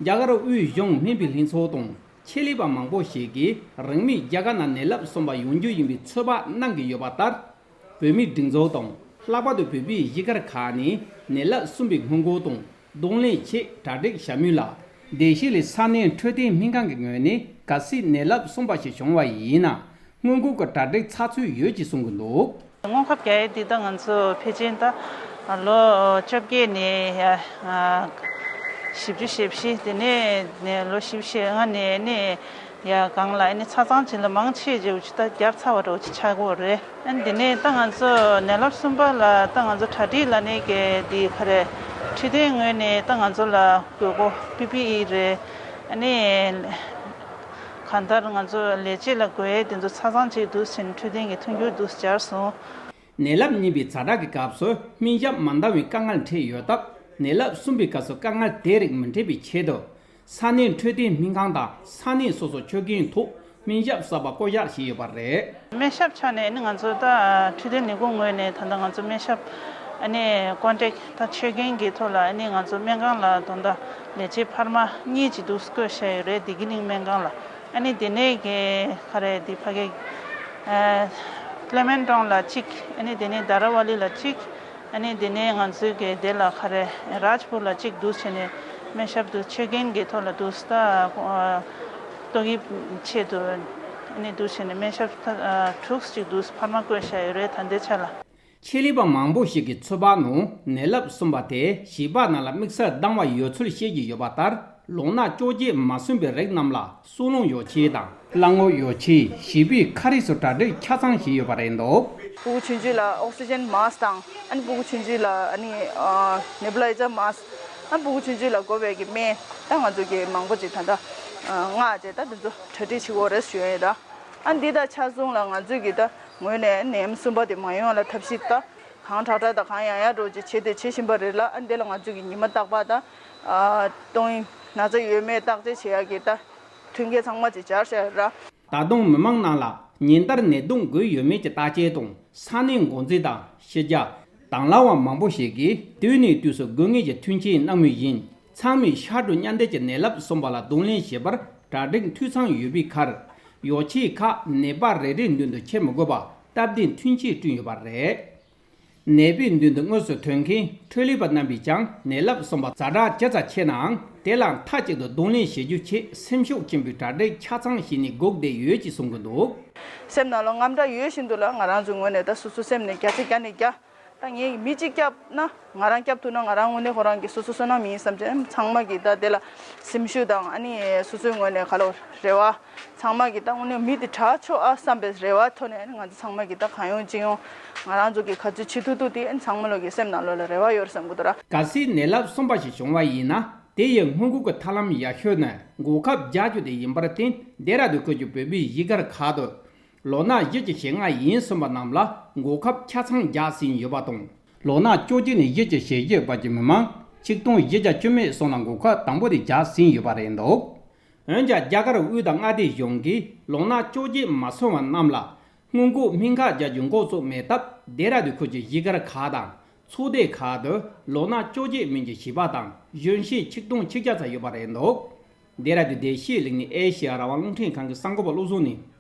རྒྱ་གར་དབུས་གཞུང་སྨན་པའི་ལྷན་ཚོགས་དང་ཆེད་ལས་པ་མང་པོ་ཞིག་གིས་རིང་མིན་རྒྱ་གར་ནང་ནད་རླབས་གསུམ་པ་ཡོང་རྒྱུ་ཡིན་པའི་ཚོད་དཔག་གནང་གི་ཡོད་པ་ལྟར། བོད་མིའི་སྒྲིག་འཛུགས་དང་ལྷག་པར་དུ་བོད་པའི་གཞིས་སྒར་ཁག་ནས་ནད་རླབས་གསུམ་པའི་སྔོན་འགོག་དང་གདོང་ལེན་ཆེད་གྲ་སྒྲིག་བྱ་མུས་ལ། བདེ་སྐྱིད་གླིང་ས་གནས་འཕྲོད་བསྟེན་སྨན་ཁང་གི་ངོས་ནས་གལ་སྲིད་ནད་རླབས་གསུམ་པ་ཞིག་བྱུང་བ་ཡིན་ན་སྔོན་འགོག་གི་གྲ་སྒྲིག་ཚགས་ཚུད་ཡོད་ཅེས་གསུང་གི་འདུག་སྔོན་ཁབ་རྒྱག་ཡས་འདི་ད་ང་ཚོ་ཕལ་ཆེར་ད་ལོ་བཅོ་བརྒྱད་ནས་བཞི་བཅུ་ཞེ་བཞི། དེ་ནས་ནས་ལོ་བཞི་བཅུ་ཞེ་ལྔ་ནས་ནས་ཡ་གང་ལ་ཨ་ནི་ཆ་ཚང་ཅིག་ལ་མང་ཆེ་ཅིག་ད་བརྒྱབ་ཚར་བ་འདྲ་བོ་ཅིག་ཆགས་ཀྱི་ཡོད་རེད། ཨ་ནི་དེ་ནས་ད་ང་ཚོ་ནད་རླབས་གསུམ་པ་ལ་ད་ང་ཚོ་གྲ་སྒྲིག་ལ་ནས་གི་དེ་ག་རེ་འཕྲོད་བསྟེན་ངོས་ནས་ད་ང་ཚོ་ལ་དགོས་མཁོ་པི་པི་ཨི་རེད། ཨ་ནི་གང་ལྟར་ང་ཚོ་ལས་བྱེད་ལ་དགོས་ཡས་དེ་ཚོ་ཆ་ཚང་ཅིག་འདུག་ཟིན། འཕྲོད་བསྟེན་གྱི་མཐུན་འགྱུར་འདུག་སྦྱར་སོང་། ནད་རླབས་གཉིས་པའི་ཛ་དྲག་གི་སྐབས་སུ་སྨན་ཞབས་མ་འདང་བའི་དཀའ་ངལ་འཕྲད་ཡོད་སྟབས། ནད་རླབས་གསུམ་པའི་སྐབས་སུ་དཀའ་ངལ་དེ་རིགས་མི་འཕྲད་པའི་ཆེད་དུ། ས་གནས་འཕྲོད་བསྟེན་སྨན་ཁང་དང་ས་གནས་སོ་སོ་ཆོད་གན་ཐོག་སྨན་ཞབས་གསར་པ་བསྐོ་གཞག་བྱས་ཡོད་པ་རེད། སྨན་ཞབས་ཆ་ནས་ནི་ང་ཚོ་ད་འཕྲོད་བསྟེན་ལས་ཁུངས་ངོས་ནས་ད་ལྟ་ང་ཚོ་སྨན་ཞབས་ཨ་ནི་ཀོན་ཊེག་ད་ཆོད་གན་གྱི་ཐོག་ལ་ཨ་ནི་ང་ཚོ་སྨན་ཁང་ལ་དོན་དག་ལས་བྱེད་འཕར་མ་གཉིས་ཅིག་འདུག་བསྐོས་བཞག་ཡོད་རེད། བདེ་སྐྱིད་གླིང་སྨན་ཁང་ལ། ཨ་ནི་དེ་ནས་གི་ག་རེ་དེ་ཕ་གི་ཨ་ཀླེ་མན་ཀྲོང་ལ་གཅིག་ཨ་ནི་དེ་ནས་དྷ་ར་ཝ་ལི་ལ་གཅིག་ཨ་ནི་དེ་ནས་ང་ཚོའི་གི་དེ་ལ་ག་རེ་རཱཇ་པུར་ལ་གཅིག་འདུག་བྱས་ནས་སྨན་ཞབས་འདུག་ཆོད་གན་གི་ཐོག་ལ་འདུག་ད་ཨ་ཏོག་དབྱིབས་ཆེད་དུ་ཨ་ནི་འདུག་བྱས་ནས་སྨན་ཞབས་ད་ཨ་དྲུག་ཅིག་འདུག་འཕར་མ་བསྐོས་བཞག་ཡོད་རེད་ད་ལྟའི་ཆ་ལ། ཆེད་ལས་པ་མང་པོ་ཞིག་གི་ཚོད་དཔག་ནང་ནད་རླབས་གསུམ་པ་དེ་བྱིས་པ་རྣམས་ལ་དམིགས་བསལ་ལྡང་བ་ཡོད་ཚུལ་བཤད་ཀྱི་ཡོད་པ་ལྟར། ལོ་ན་བཅོ་བརྒྱད་མ་སོན་པའི་རིགས་རྣམས་ལ་སྲོག་རླུང་ཡོ་བྱད་དང་། རླངས་འཁོར་ཡོ་བྱད། བྱིས་པའི་ཁ་རས་སོགས་གྲ་སྒྲིག་ཆ་ཚང་བྱས་ཡོད་པ་རེད་འདུག་སྤུ་གུ་ཆུང་ཆུང་ལ་ཨོག་སི་ཇན་མཱསྐ་དང་། ཨ་ནི་སྤུ་གུ་ཆུང་ཆུང་ལ་ཨ་ནི་ཨ་ནེ་བུ་ལའི་ཛར་མཱསྐ་ཨ་ནི་སྤུ་གུ་ཆུང་ཆུང་ལ་དགོས་པའི་གི་སྨན་ད་ང་ཚོ་གི་མང་པོ་ཅིག་ད་ལྟ་ཨ་མངགས་བྱས་ད་དེ་ཚོ་གྲ་སྒྲིག་བྱེད་དགོས་རེད་ཞུ་ཡ་ཡིན་ད། ཨ་ནི་འདི་དང་ཆ་མཚུངས་ལ་ང་ཚོས་གི་ད་ངོས་ནས་ནད་ཡམས་གསུམ་པ་དེ་མ་ཡོང་ལ་ཐབས་ཤེས་ད་གང་དྲག་དྲག་དང་གང་ཡང་ཡང་འགྲོ་ཅིག་བྱེད་དེ་བྱེད་བཞིན་པ་རེད་ལ། ཨ་ནི་འདི་ལ་ང་ཚོས་གི་ཉི་མ་རྟག་པར་ད་ཨ་གཏོང་ཡིན་ན་ཚ་ཡོད་མེད་བརྟག་དཔྱད་བྱེད་ཡ་གི་ད་མཐུན་རྐྱེན་ཚང་མ་ཅིག་སྦྱར་བཞག་ཡོད་ར། ད་དུང་མི་མང་རྣམས་ལ་ཉིན་ལྟར་ནད་དུག་འགོས་ཡོད་མེད་ཀྱི་བརྟག་དཔྱད་དང་། ས་གནས་འགོ་འཛིན་དང་ཕྱི་རྒྱལ་དང་བླངས་པ་མང་པོ་ཞིག་གིས་དུས་ནས་དུས་སུ་དགོས་ངེས་ཀྱི་མཐུན་རྐྱེན་གནང་མུས་ཡིན། ཚང་མས་ཤར་གྲུ་མཉམ་འདེགས་ཀྱི་ནད་རླབས་གསུམ་པ་ལ་གདོང་ལེན་བྱེད་པར་གྲ་སྒྲིག་འཐུས་ཚང་ཡོད་པའི་ཁར། ཡོ་བྱད་ཁག་ནད་པ་རེ་རེའི་མདུན་དུ་འཁྱེར་མི་དགོས་པར་སྟབས་བདེའི་མཐུན་རྐྱེན་བསྐྲུན་ཡོད་པ་རེད། ནད་པའི་མདུན་དུ་དངོས་སུ་ཐོན་མཁན་འཕྲོད་ལས་པ་རྣམ་པས་ཀྱང་ནད་རླབས་གསུམ་པ་ཛ་དྲག་ཇི་ཙམ་ཆེ་ནའང་། དེ་ལ་མཐའ་གཅིག་ཏུ་གདོང་ལེན་བྱེད་རྒྱུ་ཆེད་སེམས་ཤུགས་ཆེན་པོས་གྲ་སྒྲིག་ཆ་ཚང་བྱས་ནས་སྒུག་བསྡད་ཡོད་ཅེས་གསུང་གི་འདུག། སེམས་ནང་ལ་དངངས་སྐྲག་ཡོད་བཞིན་དུ་ལ། ང་རང་ཚོའི་ངོས་ནས་ད་སོ་སོ་སེམས་ནས་བརྒྱ་ཆ་བརྒྱ་ནས་བརྒྱ། ད་ངས་མི་གཅིག་བསྐྱབས་ན། ང་རང་བསྐྱབ་ཐུབ་ན། ང་རང་དངོས་གནས་ཁོ་རང་གི་སོ་སོ་བསོད་ནམས་ཡིན་བསམ་བྱས། ཚང་མ་གིས་ད་དེ་ལ་སེམས་ཤུགས་དང་། ཨ་ནི་སོ་སོའི་ངོས་ནས་ག་ལོ་རེ་བ། ཚང་མ་གིས་ད་དངོས་གནས་མི་དེ་དྲག་ཆོག་ཨ་བསམ་པའི་རེ་བ་ཐོག་ནས། ཨ་ནི་ང་ཚོ་ཚང་མ་གིས་ད་གང་ཡོང་ཅི་ཡོང་ང་རང་ཚོ་གིས་ག་ཚོད་བྱེད་ཐུབ་ཐུབ་དེ། ཨ་ནི་ཚང་མ་ལོ་གི་སེམས་ནང་ལོགས་ལ་རེ་བ་ཡོད་རེད་བསམ་གི་འདུག་ར། གལ་སྲིད་ནད་རླབས་གསུམ་པ་ཞིག་བྱུང་བ་ཡིན་ན། དེ་ཡི་སྔོན་འགོག་གི་ཐབས་ལམ་ཡག་ཤོས་ནི་འགོག་ཁབ་རྒྱག་རྒྱུ་དེ་ཡིན་པར་བརྟེན། ལྡེ་ར་ལྡུན་ཁུལ་གྱི་བོད་པའི་གཞིས་སྒར་ཁག་ཏུ། ལོ་ན་བཞི་བཅུ་ཞེ་ལྔ་ཡན་ཟིན་པ་རྣམས་ལ་འགོག་ཁབ་ཆ་ཚང་རྒྱག་ཟིན་ཡོད་པ་དང་། ལོ་ན་བཅོ་བརྒྱད་ནས་བཞི་བཅུ་ཞེ་བཞི་བར་གྱི་མི་མང་ཆིག་སྟོང་བཞི་བརྒྱ་བཅུ་མེད་གསུམ་ལ་འགོག་ཁབ་དང་པོ་དེ་རྒྱག་ཟིན་ཡོད་པ་རེད་འདུག། འོན་ཀྱང་རྒྱ་གར་དབུས་དང་མངའ་སྡེ་གཞུང་གིས་ལོ་ན་བཅོ་བརྒྱད་མ་སོན་པ་རྣམས་ལ་སྔོན་འགོག་སྨན་ཁབ་རྒྱག་རྒྱུ་འགོ་བཙུགས་མེད་སྟབས། ལྡེ་ར་ལྡུན་ཁུལ་གྱི་གཞིས་སྒར་ཁག་དང་ཚོགས་སྡེ་ཁག་ཏུ་ལོ་ན་བཅོ་བརྒྱད་མིན་གྱི་བྱིས་པ་དང་གཞོན་སྐྱེས་ཆིག་སྟོང་ཆིག་བརྒྱ་ཙམ་ཡོད་པ་རེད་འདུག། ལྡེ་ར་ལྡུན་བདེ་སྐྱིད་གླིང་ནས་ཨེ་ཤེ་ཡ་རང་དབང་རླུང་འཕྲིན་ཁང་གི་གསར་འགོད་པ་བློ་བཟང་ནས།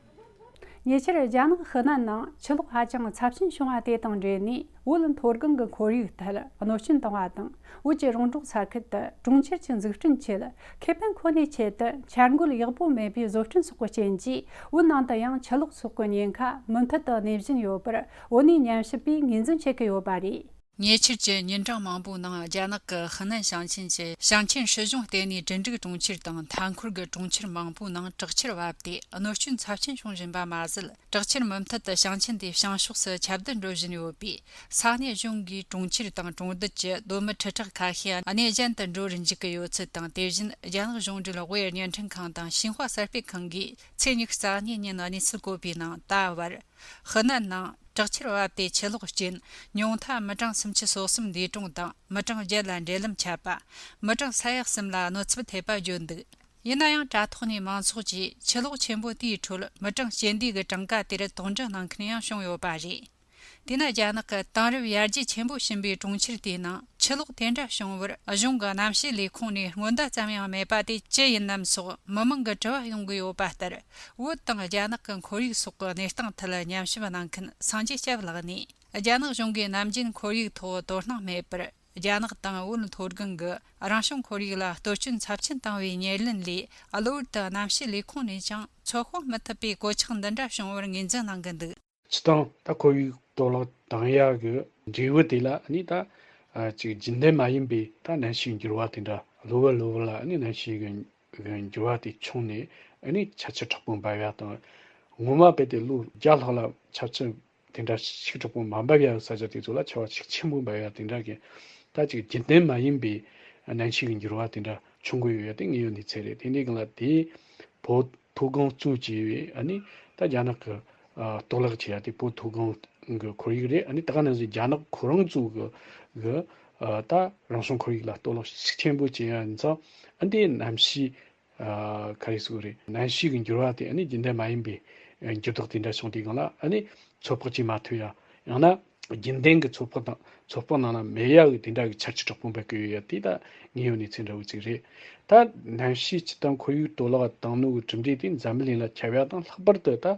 ཉེ་ཆར་རྒྱ་ནག་ཧི་ནན་ནང་ཆུ་ལོག་ཧ་ཅང་ཚབས་ཆེན་བྱུང་བ་དེ་དང་འབྲེལ་ནས། བོད་མཐོ་སྒང་གི་ཁོར་ཡུག་ཐད་གནོད་སྐྱོན་བཏང་བ་དང་། བོད་ཀྱི་རོང་འབྲོག་ས་ཁུལ་དུ་གྲོང་ཁྱེར་གྱི་འཛུགས་སྐྲུན་ཆེད་ཁེ་ཕན་ཁོ་ནའི་ཆེད་དུ་འཆར་འགོད་ཡག་པོ་མེད་པའི་བཟོ་སྐྲུན་སོགས་ཀྱི་རྐྱེན་གྱིས། བོད་ནང་དུ་ཡང་ཆུ་ལོག་སོགས་ཀྱི་ཉེན་ཁ་མུ་མཐུད་དུ་གནས་བཞིན་ཡོད་པར། བོད་གནས་ཉམས་ཞིབ་པས་ངོས་འཛིན་བྱེད་ཀྱི་ཡོད་པ་རེད། ཉེ་ཆར་གྱི་ཉིན་གྲངས་མང་པོའི་ནང་། རྒྱ་ནག་གི་ཧི་ནན་ཞིང་ཆེན་གྱི་ཞིང་ཆེན་སྲིད་གཞུང་ལྟེ་གནས་ཀྲིན་ཀྲིག་གྲོང་ཁྱེར་དང་མཐའ་འཁོར་གྱི་གྲོང་ཁྱེར་མང་པོའི་ནང་དྲག་ཆར་བབས་ཏེ། གནོད་སྐྱོན་ཚབས་ཆེན་བྱུང་བཞིན་པ་མ་ཟད། དྲག་ཆར་མུ་མཐུད་དུ་ཞིང་ཆེན་དེའི་བྱང་ཕྱོགས་སུ་ཁྱབ་གདལ་འགྲོ་བཞིན་ཡོད་པས། ས་གནས་གཞུང་གིས་གྲོང་ཁྱེར་དང་གྲོང་རྡལ་གྱི་སྡོད་མི་ཁྲི་ཕྲག་ཁ་ཤས་གནས་གཞན་དུ་འགྲོ་རུ་འཇུག་གི་ཡོད་ཚུལ་དང་། དེ་བཞིན་རྒྱ་ནག་གཞུང་འབྲེལ་དབུས་བརྙན་འཕྲིན་ཁང་དང་ཤིན་ཧྭ་གསར་སྤེལ་ཁང་གིས་ཚེས་ཉི་ཤུ་རྩ་གཉིས་ཉིན་གནས་ཚུལ་བཀོད་པའི་ནང་ད་བར། ཧི་ནན་ནང་དྲག་ཆར་བབས་ཏེ་ཆུ་ལོག་རྐྱེན་ཉུང་མཐའ་མི་གྲངས་སུམ་ཅུ་སོ་གསུམ་འདས་གྲོངས་དང་། མི་གྲངས་བརྒྱད་ལ་འབྲེལ་ལམ་ཆད་པ། མི་གྲངས་ས་ཡ་གསུམ་ལ་གནོད་འཚེ་ཐེབས་པ་བརྗོད་འདུག། ཡིན་ན་ཡང་། དྲ་ཐོག་ནས་མང་ཚོགས་ཀྱིས་ཆུ་ལོག་ཆེན་པོ་དེའི་ཁྲོད་མི་གྲངས་སྤྱི་བདེ་གི་གྲངས་ཀ་དེར་དོགས་འདྲི་གནང་མཁན་ཡང་བྱུང་ཡོད་པ་རེད། དེས་ན། རྒྱ་ནག་གི་དེང་རབས་ཡར་རྒྱས་ཆེན་པོ་ཕྱིན་པའི་གྲོང་ཁྱེར་དེའི་ནང་ཆུ་ལོག་དེ་འདྲ་བྱུང་བར། གཞུང་གི་གནམ་གཤིས་ལས་ཁུངས་ནས་སྔོན་བརྡ་ཙམ་ཡང་མེད་པ་དེ་ཅི་ཡིན་ནམ་སོགས་མི་མང་གི་དྲི་བ་ཡོང་གི་ཡོད་པ་ལྟར། བོད་དང་རྒྱ་ནག་གི་ཁོར་ཡུག་སོགས་ཀྱི་གནས་སྟངས་ཐད་ཉམས་ཞིབ་གནང་མཁན་སངས་རྒྱས་སྐྱབས་ལགས་ནས། རྒྱ་ནག་གཞུང་གིས་ནམ་རྒྱུན་ཁོར་ཡུག་ཐོག་དོ་སྣང་མེད་པར། རྒྱ་ནག་དང་བོད་མཐོ་སྒང་གི་རང་བྱུང་ཁོར་ཡུག་ལ་གཏོར་སྐྱོན་ཚབས་ཆེན་བཏང་བའི་ཉེར་ལེན་ལས། གློ་བུར་དུ་གནམ་གཤིས་ལས་ཁུངས་ནས་ཀྱང་ཚོད་དཔག་མི་ཐུབ་པའི་གོད་ཆག་འདི་འདྲ་བྱུང་བར་ངོས་འཛིན་གནང་གི་འདུག། སྤྱིར་བཏང་ད་ཁོར་ཡུག་གཏོར་བརླག་བཏང་ཡག་གི་འབྲས་བུ་དེ་ལ་ནི་ད་ཨ་ཅིག་རྒྱུན་ལྡན་མ་ཡིན་པའི་ད་གནམ་གཤིས་འགྱུར་བ་དེ་འདྲ། གློ་བུར་གློ་བུར་ལ་ནི་གནམ་གཤིས་ཀྱི་འགྱུར་བ་དེ་བྱུང་ནས་ནི་ཆར་ཆུ་དྲག་པོ་འབབ་ཡག་དང་། སྔོན་མ་རྦད་དེ་ལོ་བརྒྱ་ལྷག་ལ་ཆར་ཆུ་དེ་འདྲ་ཞིག་དྲག་པོ་མ་འབབ་ཡག་ས་ཆ་དེ་ཚོ་ལ་ཆར་པ་ཞིག་ཆེན་པོ་འབབ་ཡག་དེ་འདྲ་གི། ད་ཅིག་རྒྱུན་ལྡན་མ་ཡིན་པའི་གནམ་གཤིས་ཀྱི་འགྱུར་བ་དེ་འདྲ་བྱུང་གི་ཡོད་ཡ་དེ་དངོས་ཡོད་གནས་ཚུལ་རེད། དེ་འདྲའི་སྒང་ལ་དེ་བོད་མཐོ་སྒང་གཙོ་བྱས་པའི་ཨ་ནི་ད་རྒྱ་ནག་གི་ཨ་གཏོར་བརླག་བྱེད་ཡ་དེ་བོད་མཐོ་སྒང་གི་ཁོར་ཡུག་རེད། ཨ་ནི་ད་ག་ནང་བཞིན་རྒྱ་ནག་ཁོ་རང་ཚོ་གི་གི་ཨ་ད་རང་བྱུང་ཁོར་ཡུག་ལ་གཏོར་བརླག་ཤུགས་ཆེན་པོ་བྱེད་ཡ་ཡིན་ཙང་། ཨ་འདི་གནམ་གཤིས་ཨ་ག་རེ་ཟེར་དགོས་རེད། གནམ་གཤིས་ཀྱི་འགྱུར་བ་དེ་ཨ་ནི་རྒྱུན་ལྡན་མ་ཡིན་པའི་འགྱུར་ལྡོག་དེ་འདྲ་བྱུང་དུས་སྒང་ལ། ཨ་ནི་ཚོད་དཔག་བྱེད་མ་ཐུབ་ཡ། ཡང་ན་རྒྱུན་ལྡན་གྱི་ཚོད་དཔག་དང་། ཚོད་དཔག་ནང་ལ་མེད་ཡག་གི་དེ་འདྲ་གི་ཆར་ཆུ་དྲག་པོ་འབབ་ཀྱི་ཡོད་ཡ་དེ་ད་དངོས་ཡོད་གནས་ཚུལ་འདྲ་བོ་ཅིག་རེད། ད་གནམ་གཤིས་སྤྱིར་བཏང་ཁོར་ཡུག་གཏོར་བརླག་བཏང་ནོ་གི་གྲུབ་འབྲས་དེ་འཛམ་བུ་གླིང་ལ་ཁྱབ་ཡ་དང་། ལྷག་པར་དུ་ད་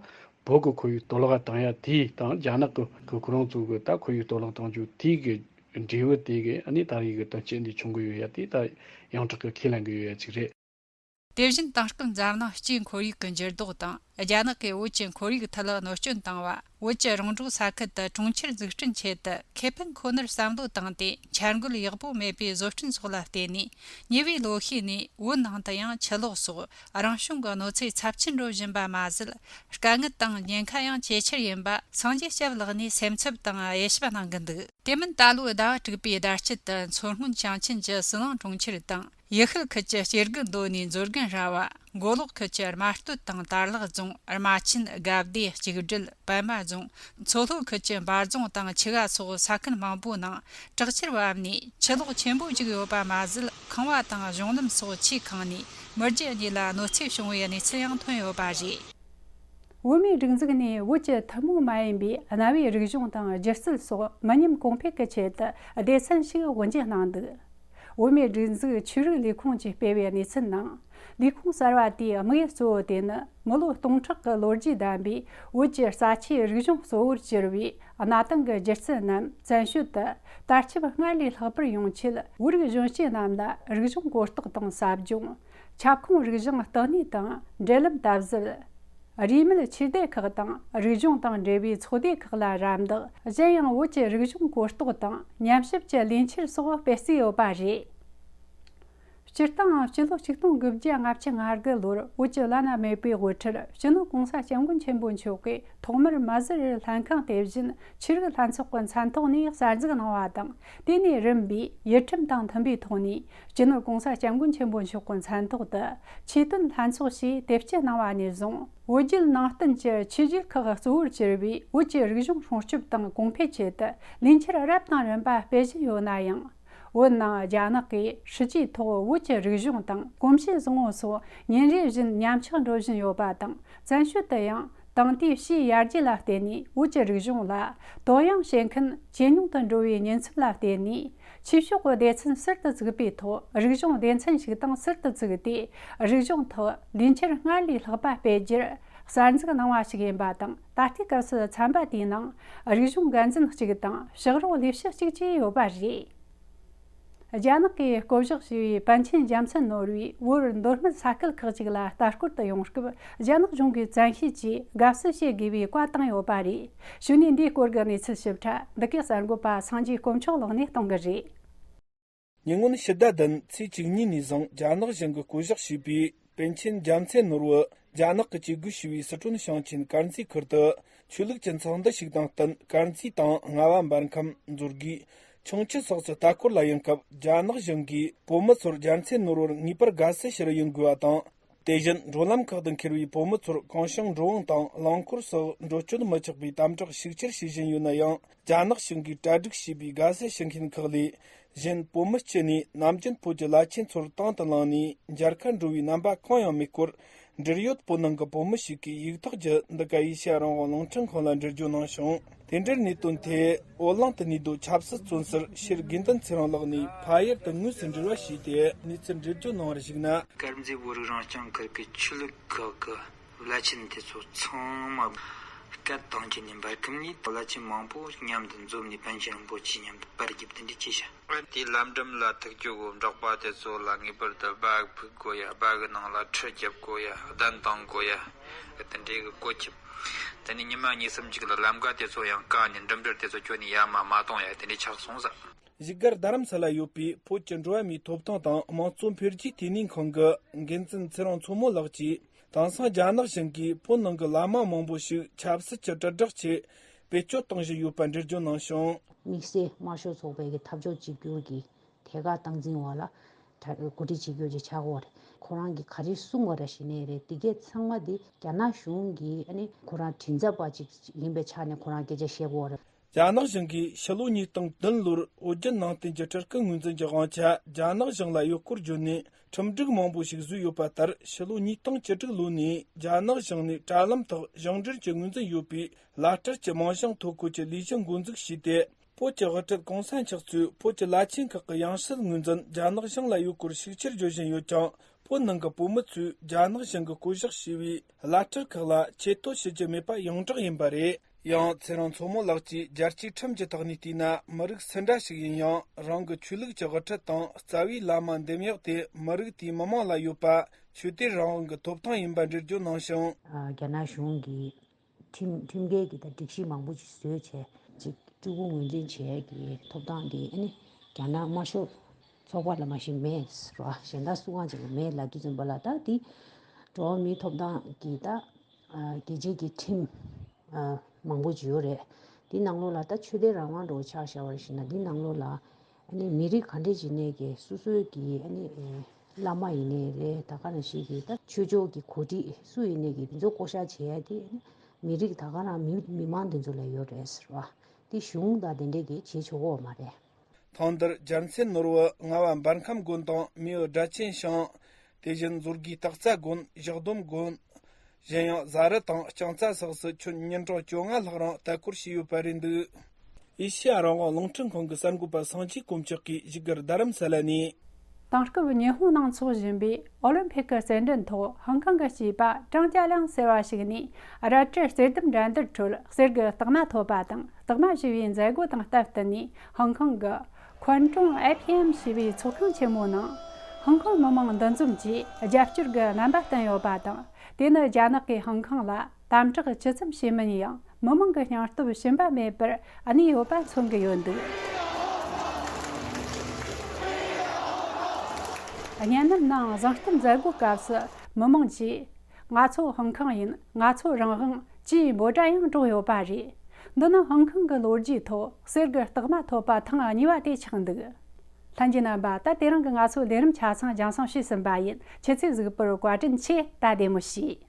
བོད་ཀྱི་ཁོར་ཡུག་གཏོར་བརླག་བཏང་ཡ་དེ་དང་། རྒྱ་ནག་གི་ཁོ་རང་ཚོ་གི་ད་ཁོར་ཡུག་གཏོར་བརླག་བཏང་རྒྱུ་དེ་གི་འབྲས་བུ་དེ་གི་ཨ་ནི་ད་རེས་ཀྱི་དོན་རྐྱེན་འདི་བྱུང་གི་ཡོད་ཡ་དེ་ད་ཡོངས་གྲགས་ཀྱི་ཁས་ལེན་གྱི་ཡོད་ཡ་ཅིག་རེད། དེ་བཞིན་དེང་སྐབས་འཛམ་གླིང་སྤྱིའི་ཁོར་ཡུག་གི་འགྱུར་ལྡོག་དང་། རྒྱ་ནག་གིས་བོད་ཀྱི་ཁོར་ཡུག་ཐད་གནོད་སྐྱོན་བཏང་བ། བོད་ཀྱི་རོང་འབྲོག་ས་ཁུལ་དུ་གྲོང་ཁྱེར་འཛུགས་སྐྲུན་ཆེད་དུ་ཁེ་ཕན་ཁོ་ནར་བསམ་བློ་བཏང་སྟེ། འཆར་འགོད་ཡག་པོ་མེད་པའི་བཟོ་སྐྲུན་སོགས་ལ་བརྟེན་ནས། ཉེ་བའི་ལོ་ཤས་ནས་བོད་ནང་དུ་ཡང་ཆུ་ལོག་སོགས་རང་བྱུང་གི་གནོད་འཚེ་ཚབས་ཆེན་འགྲོ་བཞིན་པ་མ་ཟད། དཀའ་ངལ་དང་ཉེན་ཁ་ཡང་ཇེ་ཆེར་ཡིན་པ་སངས་རྒྱས་སྐྱབས་ལགས་ནས་སེམས་འཚབ་དང་དབྱེ་ཞིབ་གནང་གི་འདུག། དེ་མིན། ད་ལོའི་ཟླ་བ་དྲུག་པའི་ཟླ་དཀྱིལ་དུ། མཚོ་སྔོན་ཞིང་ཆེན་གྱི་ཟི་ལིང་གྲོང་ཁྱེར་དང་། ཡུལ་ཤུལ་ཁུལ་གྱི་སྐྱེ་རྒུ་མདོ་ནས་མཛོད་དགོན་ར་བ། མགོ་ལོག་ཁུལ་གྱི་རྨ་སྟོད་དང་དར་ལག་རྫོང་། རྨ་ཆེན། དགའ་བདེ། གཅིག་སྒྲིལ། པད་མ་རྫོང་། མཚོ་ལྷོ་ཁུལ་གྱི་འབའ་རྫོང་དང་ཆུ་སྒང་སོགས་ས་ཁུལ་མང་པོའི་ནང་དྲག་ཆར་བབས་ནས་ཆུ་ལོག་ཆེན་པོ་བརྒྱུགས་ཡོད་པ་མ་ཟད། ཁང་བ་དང་གཞུང་ལམ་སོགས་ཆུས་ཁེངས་ནས་མི་རྒྱུ་གཉིས་ལ་གནོད་འཚེ་བྱུང་བའི་གནས་ཚུལ་ཡང་ཐོན་ཡོད་པ་རེད། བོད་མིའི་སྒྲིག་འཛུགས་ནས་བོད་ཀྱི་ཐུན་མོང་མ་ཡིན་པའི་གནའ་བོའི་རིག་གཞུང་དང་སྒྱུ་རྩལ་སོགས་མི་ཉམས་གོང་འཕེལ་གྱི་ཆེད་དུ་སྡེ་ཚན་ཞིག་དབུ་འབྱེད་གནང་འདུག། བོད་མིའི་སྒྲིག་འཛུགས་ཆོས་རིག་ལས་ཁུངས་ཀྱིས་སྤེལ་བའི་གནས་ཚུལ་ནང་ ལས་ཁུངས་གསར་བ་དེའི་དམིགས་ཡུལ་གཙོ་བོ་དེ་ནི་མི་ལོ་སྟོང་ཕྲག་གི་ལོ་རྒྱུས་ལྡན་པའི་བོད་ཀྱི་རྩ་ཆེའི་རིག་གཞུང་གཙོ་བོར་གྱུར་བའི་གནའ་དེང་གི་སྒྱུ་རྩལ་རྣམས་བཙན་བྱོལ་དུ་དར་ཁྱབ་སྔར་ལས་ལྷག་པར་ཡོང་ཆེད། བོད་རིགས་གཞོན་སྐྱེས་རྣམས་ལ་རིག་གཞུང་གོ་རྟོགས་དང་ཟབ་སྦྱོང་། ཁྱབ་ཁོངས་རིག་གཞུང་བསྟི་གནས་དང་འབྲེལ་ལམ་དམ་ཟབ། རིས་མེད་ཆོས་སྡེ་ཁག་དང་རིག་གཞུང་དང་འབྲེལ་བའི་ཚོགས་སྡེ་ཁག་ལ་རམ་འདེགས། གཞན་ཡང་བོད་ཀྱི་རིག་གཞུང་གོ་རྟོགས་དང་ཉམས་ཞིབ་ཀྱི་ལས་འཆར་སོགས་སྤེལ་རྩིས་ཡོད་པ་རེད། སྤྱིར་བཏང་སྤྱི་ལོ་ཆིག་སྟོང་དགུ་བརྒྱ་ལྔ་བཅུ་ང་དགུ་ལོར་བོད་ཀྱི་བླ་ན་མེད་པའི་དབུ་ཁྲིད་སྤྱི་ནོར་༸གོང་ས་༸སྐྱབས་མགོན་ཆེན་པོ་མཆོག་གིས་ཐོག་མར་མ་ཟི་རི་ལྷན་ཁང་དེ་བཞིན་ཆོས་རིག་ལྷན་ཚོགས་ཀྱི་མཚན་ཐོག་ནས་གསར་འཛུགས་གནང་བ་དང་། དེ་ནས་རིམ་པས་ཡུལ་ཁྲིམས་དང་མཐུན་པའི་ཐོག་ནས་སྤྱི་ནོར་༸གོང་ས་༸སྐྱབས་མགོན་ཆེན་པོ་མཆོག་གི་མཚན་ཐོག་ཏུ་ཆོས་དོན་ལྷན་ཚོགས་ཞེས་དེབ་སྐྱེལ་གནང་བ་ནས་བཟུང་། བོད་བརྒྱུད་ནང་བསྟན་གྱི་ཆོས་བརྒྱུད་ཁག་གཙོ་བོར་གྱུར་པའི་བོད་ཀྱི་རིག་གཞུང་སྲུང་སྐྱོབ་དང་གོང་འཕེལ་ཆེད་དུ་ལས་འཆར་རབ་དང་རིམ་པ་སྤེལ་བཞིན་ཡོད་ན་ཡང་། བོད་ནང་རྒྱ་ནག་གིས་སྲིད་ཇུས་ཐོག་བོད་ཀྱི་རིག་གཞུང་དང་གོམས་གཤིས་བཟང་བོ་སོགས་ཉིན་རེ་བཞིན་ཉམས་ཆག་འགྲོ་བཞིན་ཡོད་པ་དང་། བཙན་བྱོལ་དུ་ཡང་དེང་དུས་ཕྱིའི་ཡར་རྒྱས་ལ་བརྟེན་ནས་བོད་ཀྱི་རིག་གཞུང་ལ་དོ་སྣང་བྱེད་མཁན་ཇེ་ཉུང་དུ་འགྲོ་བའི་ཉེན་ཚབས་ལ་བརྟེན་ནས། ཆོས་ཕྱོགས་ཀྱི་སྡེ་ཚན་ཟུར་དུ་བཙུགས་པའི་ཐོག་རིག་གཞུང་སྡེ་ཚན་ཞིག་དང་ཟུར་དུ་བཙུགས་ཏེ། རིག་གཞུང་ཐོག་ལས་འཆར་སྔར་ལས་ལྷག་པ་སྤེལ་རྒྱུར་གསར་འཛུགས་གནང་བ་ཞིག་ཡིན་པ་དང་། ད་ལྟའི་སྐབས་སུ་ཚན་པ་དེའི་ནང་རིག་གཞུང་འགན་འཛིན་གཅིག་དང་ཕྱག་རོགས་ལས་བྱེད་གཅིག་བཅས་ཡོད་པ་རེད། རྒྱ་ནག་གིས་བསྐོ་གཞག་བྱས་པའི་པཎ་ཆེན་རྒྱལ་མཚན་ནོར་བུས་བོད་མདོ་སྨད་ས་ཁུལ་ཁག་ཅིག་ལ་ལྟ་སྐོར་དུ་ཡོང་སྐབས། རྒྱ་ནག་གཞུང་གིས་བཙན་ཤེད་ཀྱིས་དགའ་བསུ་བྱེད་དགོས་པའི་བཀའ་བཏང་ཡོད་པ་རེད། གཞུག་ནས་འདིའི་སྐོར་གྱི་གནས་ཚུལ་ཞིབ་ཕྲ་འདི་གའི་གསར་འགོད་པ་སངས་རྒྱས་དཀོན་མཆོག་ལགས་ནས་གཏོང་གི་རེད། ཉེ་སྔོན་ཕྱི་ཟླ་བདུན་ཚེས་བཅུ་གཉིས་ནས་བཟུང་རྒྱ་ནག་གཞུང་གིས་བསྐོ་གཞག་བྱས་པའི་པཎ་ཆེན་རྒྱལ་མཚན་ནོར་བུ་རྒྱ་ནག་གིས་བཅད་བགོས་བྱས་པའི་སི་ཁྲོན་ཞིང་ཆེན་དཀར་མཛེས་ཁུལ་དུ་ཆོས་ལུགས་ཀྱི་ཚོགས་འདུ་ཞིག་དང་བསྟུན། དཀར་མཛེས་དང་རྔ་བ་འབར་ཁམས། མཛོད་དགེ། ཁྱུང་མཆུ་སོགས་སུ་ལྟ་སྐོར་ལ་ཡོང་སྐབས། རྒྱ་ནག་གཞུང་གིས་བོད་མི་ཚོར་རྒྱལ་མཚན་ནོར་བུར་ངེས་པར་དགའ་བསུ་ཞུ་རུ་ཡོང་དགོས་པ་དང་། དེ་བཞིན་འགྲོ་ལམ་ཁག་ཏུ་འཁེལ་བའི་བོད་མི་ཚོར་གང་བྱུང་འགྲོ་འོང་དང་རླངས་འཁོར་སོགས་འགྲོ་སྐྱོད་མི་ཆོག་པའི་དམ་དྲག་ཤུགས་ཆེར་བྱེད་བཞིན་ཡོད་ན་ཡང་། རྒྱ་ནག་གཞུང་གིས་གྲ་སྒྲིག་བྱས་པའི་དགའ་བསུ་ཞུ་མཁན་ཁག་ལས་གཞན། བོད་མི་སྤྱི་ནས་ནམ་རྒྱུན་བོད་ཀྱི་བླ་ཆེན་ཚོར་དང་དུ་བླངས་ནས་མཇལ་ཁ་འགྲོ་བའི་རྣམ་པ་གང་ཡང་མེད་སྐོར། འབྲེལ་ཡོད་བོད་ནང་གི་བོད་མི་ཞིག་གིས་ཡིག་ཐོག་བརྒྱུད། འདི་ག་ཨེ་ཤེ་ཡ་རང་དབང་རླུང་འཕྲིན་ཁང་ལ་འགྲེལ་བརྗོད་གནང་བྱུང་། དེ་འབྲེལ་གནད་དོན་ཐད་ཨོ་གླིང་དུ་གནས་སྡོད་ཆབ་སྲིད་བཙོན་ཟུར་ཤེར་དགེ་འདུན་ཚེ་རིང་ལགས་ནས་ཕ་ཡུལ་དུ་དངོས་སུ་འབྲེལ་བ་བྱས་ཏེ་གནས་ཚུལ་འགྲེལ་བརྗོད་གནང་བར་གཞིགས་ན། དཀར་མཛེས་བོད་རིགས་རང་སྐྱོང་ཁུལ་གྱི་ཆོས་ལུགས་ཁག་གི་བླ་ཆེན་དེ་ཚོ་ཚང་མ་སྐད་བཏང་བྱས་ནས་འབར་ཁམས་ནས་བླ་ཆེན་མང་པོ་མཉམ་དུ་འཛོམས་ནས་པཎ་ཆེན་རིན་པོ་ཆེ་མཉམ་དུ་པར་བརྒྱབ་དེ་འདྲ་བྱས་ཤག་དེའི་ལམ་འགྲམ་ལ་ཐུག་རྒྱུ་གོ་འབྲོག་པ་དེ་ཚོ་ལ་ངེས་པར་དུ་སྦག་ཕུག་དགོས་ཡ། སྦག་གི་ནང་ལ་ཁྲི་རྒྱབ་དགོས་ཡ། གདན་བཏིང་དགོས་ཡ། དེ་འདྲའི་གི་བཀོད་ཁྱབ། དེ་ནས་ཉི་མ་གཉིས་གསུམ་ཅིག་ལ་ལམ་ཀ་དེ་ཚོ་ཡང་བཀག་ནས་འགྲིམ་འགྲུལ་དེ་ཚོ་ཁྱོན་ནས་ཡར་མར་མ་གཏོང་ཡ་དེ་འདྲའི་ཆགས་སོང་ཟེར། བཞུགས་སྒར་རྡ་རམ་ས་ལ་ཡོད་པའི་བོད་ཀྱི་འགྲོ་བ་མིའི་ཐོབ་ཐང་དང་དམངས་གཙོ་འཕེལ་རྒྱས་ལྟེ་གནས་ཁང་གི་འགན་འཛིན་ཚེ་རིང་མཚོ་མོ་ལགས་ཀྱིས། དེང་སང་རྒྱ་ནག་གཞུང་གིས་བོད་ནང་གི་བླ་མ་མང་པོ་ཞིག་ཆབ་སྲིད་ཀྱི་དྲིལ་བསྒྲགས་ཆེད་བེད་སྤྱོད་གཏོང་བཞིན་ཡོད་པ་འགྲེལ་བརྗོད་གནང་བྱུང་། དམིགས་བསལ་དམར་ཤོག་ཚོགས་པའི་གི་འཐབ་ཕྱོགས་གཅིག་གྱུར་གྱི་ཐད་ཀར་སྟངས་འཛིན་འོག་ལ་གྲ་གོ་སྒྲིག་བྱེད་རྒྱུ་ཅིག་ཆགས་ཀྱི་ཡོད་རེད། ཁོ་རང་གིས་ག་རེ་གསུངས་པ་རེད་ཞུས་ན་རེད། དེ་གས་ཚང་མ་དེ་རྒྱ་ནག་གཞུང་གིས་ཨ་ནི་ཁོ་རང་མགྲིན་ཚབ་པ་ཅིག་ཡིན་པའི་ཆ་ནས་ཁོ་རང་སྐད་ཆ་བཤད་ཀྱི་ཡོད་རེད། རྒྱ་ནག་གཞུང་གིས་ཕྱི་ལོ་ཉིས་སྟོང་བདུན་ལོར་བོད་བརྒྱུད་ནང་བསྟན་གྱི་སྤྲུལ་སྐུ་ངོས་འཛིན་གྱི་དབང་ཆ་རྒྱ་ནག་གཞུང་ལ་ཡོད་སྐོར་བརྗོད་ནས། ཁྲིམས་སྒྲིག་མང་པོ་ཞིག་བཟོས་ཡོད་པ་ལྟར། ཕྱི་ལོ་ཉིས་སྟོང་བཅུ་དྲུག་ལོ་ནས་རྒྱ་ནག་གཞུང་ནས་དྲ་ལམ་ཐོག་ཞིང་བྲན་གྱི་ངོས་འཛིན་ཡོད་པའི་བླ་སྤྲུལ་གྱི་མིང་བྱང་ཐོ་འགོད་ཀྱི་ལས་གཞི་འགོ་འཛུགས་བྱས་ཏེ། བོད་ཀྱི་དབུ་ཁྲིད་གོང་ས་མཆོག་གཙོས་བོད་ཀྱི་བླ་ཆེན་ཁག་གི་ཡང་སྲིད་ངོས་འཛིན་རྒྱ་ནག་གཞུང་ལ་ཡོད་སྐོར་ཤུགས་ཆེར་བརྗོད་བཞིན་ཡོད་ཀྱང་། བོད་ནང་གི་བོད་མི་ཚོས་རྒྱ་ནག་གཞུང་གིས་བསྐོ་གཞག་བྱས་པའི་བླ་སྤྲུལ་ཁག་ལ་ཆེ་བསྟོད་ཞུ་རྒྱུ་མེད་པ་ཡོངས་གྲགས་ཡིན་པ་རེད། ཡང་ཚེ་རིང་མཚོ་མོ་ལགས་ཀྱིས་རྒྱལ་གཅེས་ཁྲིམས་ཀྱི་ཐོག་ནས་བལྟས་ན། མི་རིགས་སུ་འདྲ་ཞིག་ཡིན་ཡང་། རང་གི་ཆོས་ལུགས་ཀྱི་དབུ་ཁྲིད་དང་རྩ་བའི་བླ་མ་འདེམས་གཡོག་དེ་མི་རིགས་དེའི་མི་དམངས་ལ་ཡོད་པ། ཆོས་དད་རང་དབང་གི་ཐོབ་ཐང་ཡིན་པ་འགྲེལ་བརྗོད་གནང་ཞིང་། རྒྱ་ནག་གཞུང་གིས་ཁྲིམས་ཁྲིམས་འགལ་གྱི་དང་སྒྲིག་གཞི་མང་པོ་ཞིག་བཟོས་བྱས་ཅིག་སྤྲུལ་སྐུ་ངོས་འཛིན་བྱས་ཀྱི་ཐོབ་ཐང་དེ་ཨ་ནི་རྒྱ་ནག་དམར་ཤོག་ཚོགས་པ་ལ་མ་གཞི་མེད་ར། གཞན་དག་སུ་གང་ཅིག་ལ་མེད་ལབ་དུས་ཙམ་པ་ལ། ད་དེ་འགྲོ་བ་མིའི་ཐོབ་ཐང་གི་ད་རྒྱལ་སྤྱིའི་གི་ཁྲིམས་མང་པོ་ཅིག་ཡོད་རེད། དེ་ནང་ལོགས་ལ་ད་ཆོས་དད་རང་དབང་འདྲ་བོ་ཆ་བཞག་པ་ཞིག་ན། དེ་ནང་ལོགས་ལ་ཨ་ནི་མི་རིགས་ག་འདྲས་ཅིག་ནས་ཀྱི་སོ་སོའི་གི་ཨ་ནི་བླ་མ་ཡིན་ནའི་རེད། ད་ག་ནང་བཞིན་གྱི་ད་ཆོས་ཕྱོགས་ཀྱི་གོ་སྒྲིག་སུ་ཡིན་ནའི་གི་དེ་ཚོ་བསྐོ་བཞག་བྱེད་ཡ་དེ་ཨ་ནི་མི་རིགས་ད་ག་རང་མི་མི་མང་དེ་ཚོ་ལ་ཡོད་རེད་ཟེར་བ། དེ་གཞུང་དང་དེ་འདྲས་ཀྱིས་བྱེད་ཆོག་གི་ཡོད་མ་རེད། ཐང་འདིར་རྒྱལ་མཚན་ནོར་བུ་རྔ་བ་འབར་ཁམས་དགོན་དང་མེས་པོ་སྦྲ་ཆེན་ཞིང་། དེ་བཞིན་མཛོད་དགེ་སྟག་རྩེ་དགོན། བཞག་སྡོམ་དགོན། གཞན་ཡང་བཟའ་རི་དང་རྐྱང་རྩེ་སོགས་སུ་ཁྱོན་ཉིན་གྲངས་བཅོ་ལྔ་ལྷག་རིང་ལྟ་སྐོར་བྱས་ཡོད་པ་རེད་འདུག་ཨེ་ཤེ་ཡ་རང་དབང་རླུང་འཕྲིན་ཁང་གི་གསར་འགོད་པ་སངས་རྒྱས་དཀོན་མཆོག་གིས་བཞུགས་སྒར་རྡ་རམ་ས་ལ་ནས། དེང་སྐབས་ཉི་ཧོང་ནང་འཚོགས་བཞིན་པའི་ཨོ་ལིམ་ཕིག་གི་རྩེད་འགྲན་ཐོག་ཧང་ཀང་གི་སྐྱེས་པ་ཀྲང་ཅཱ་ལིང་ཟེར་བ་ཞིག་ནས་རལ་གྲི་རྩེ་ལྡེམ་འགྲན་བསྡུར་ཁྲོད་གསེར་གྱི་རྟགས་མ་ཐོབ་པ་དང་། རྟགས་མ་ཞུ་བའི་མཛད་སྒོ་དང་སྟབས་བསྟུན་ནས་ཧང་ཀང་གི་ཁོན་ཀྲུང་ཨེ་ཕི་ཨེམ་ཞེས་པའི་ཚོགས་ཁང་ཆེན་མོའི་ནང་ཧང་ཀང་མི་མང་འདུ་འཛོམས་ཀྱིས་རྒྱབ་སྐྱོར་གྱི་རྣམ་པ་བསྟན་ཡོད་པ་དང་། དེ་ནི་རྒྱ་ནག་གིས་ཧང་ཀང་ལ་དམ་དྲག་ཇི་ཙམ་བྱས་མིན་ཡང་། མི་མང་གི་སྙིང་སྟོབས་ཞུམ་པ་མེད་པར་གནས་ཡོད་པ་མཚོན་གྱི་ཡོད་འདུག་གཉན་ནམ་ནང་བཟང་བསྟན་མཛད་སྒོའི་སྐབས་སུ་མི་མང་གིས། ང་ཚོ་ཧང་ཀང་ཡིན། ང་ཚོ་རང་དབང་། ཅེས་འབོད་སྒྲ་ཡང་སྒྲོག་ཡོད་པ་རེད། འདི་ནི་ཧང་ཀང་གི་ལོ་རྒྱུས་ཐོག་གསེར་གྱི་རྟགས་མ་ཐོབ་པ་ཐེངས་གཉིས་པ་དེ་ཆགས་འདུག་ལྷན་རྒྱས་རྣམ་པ། ད་དེ་རིང་གི་ང་ཚོའི་ལས་རིམ་ཆ་ཚང་རྒྱང་སྲིང་ཞུས་ཟིན་པ་ཡིན། ཁྱེད་ཚོས་གཟིགས་པར་བཀའ་དྲིན་ཆེ། ད་བདེ་མོ་བྱོས།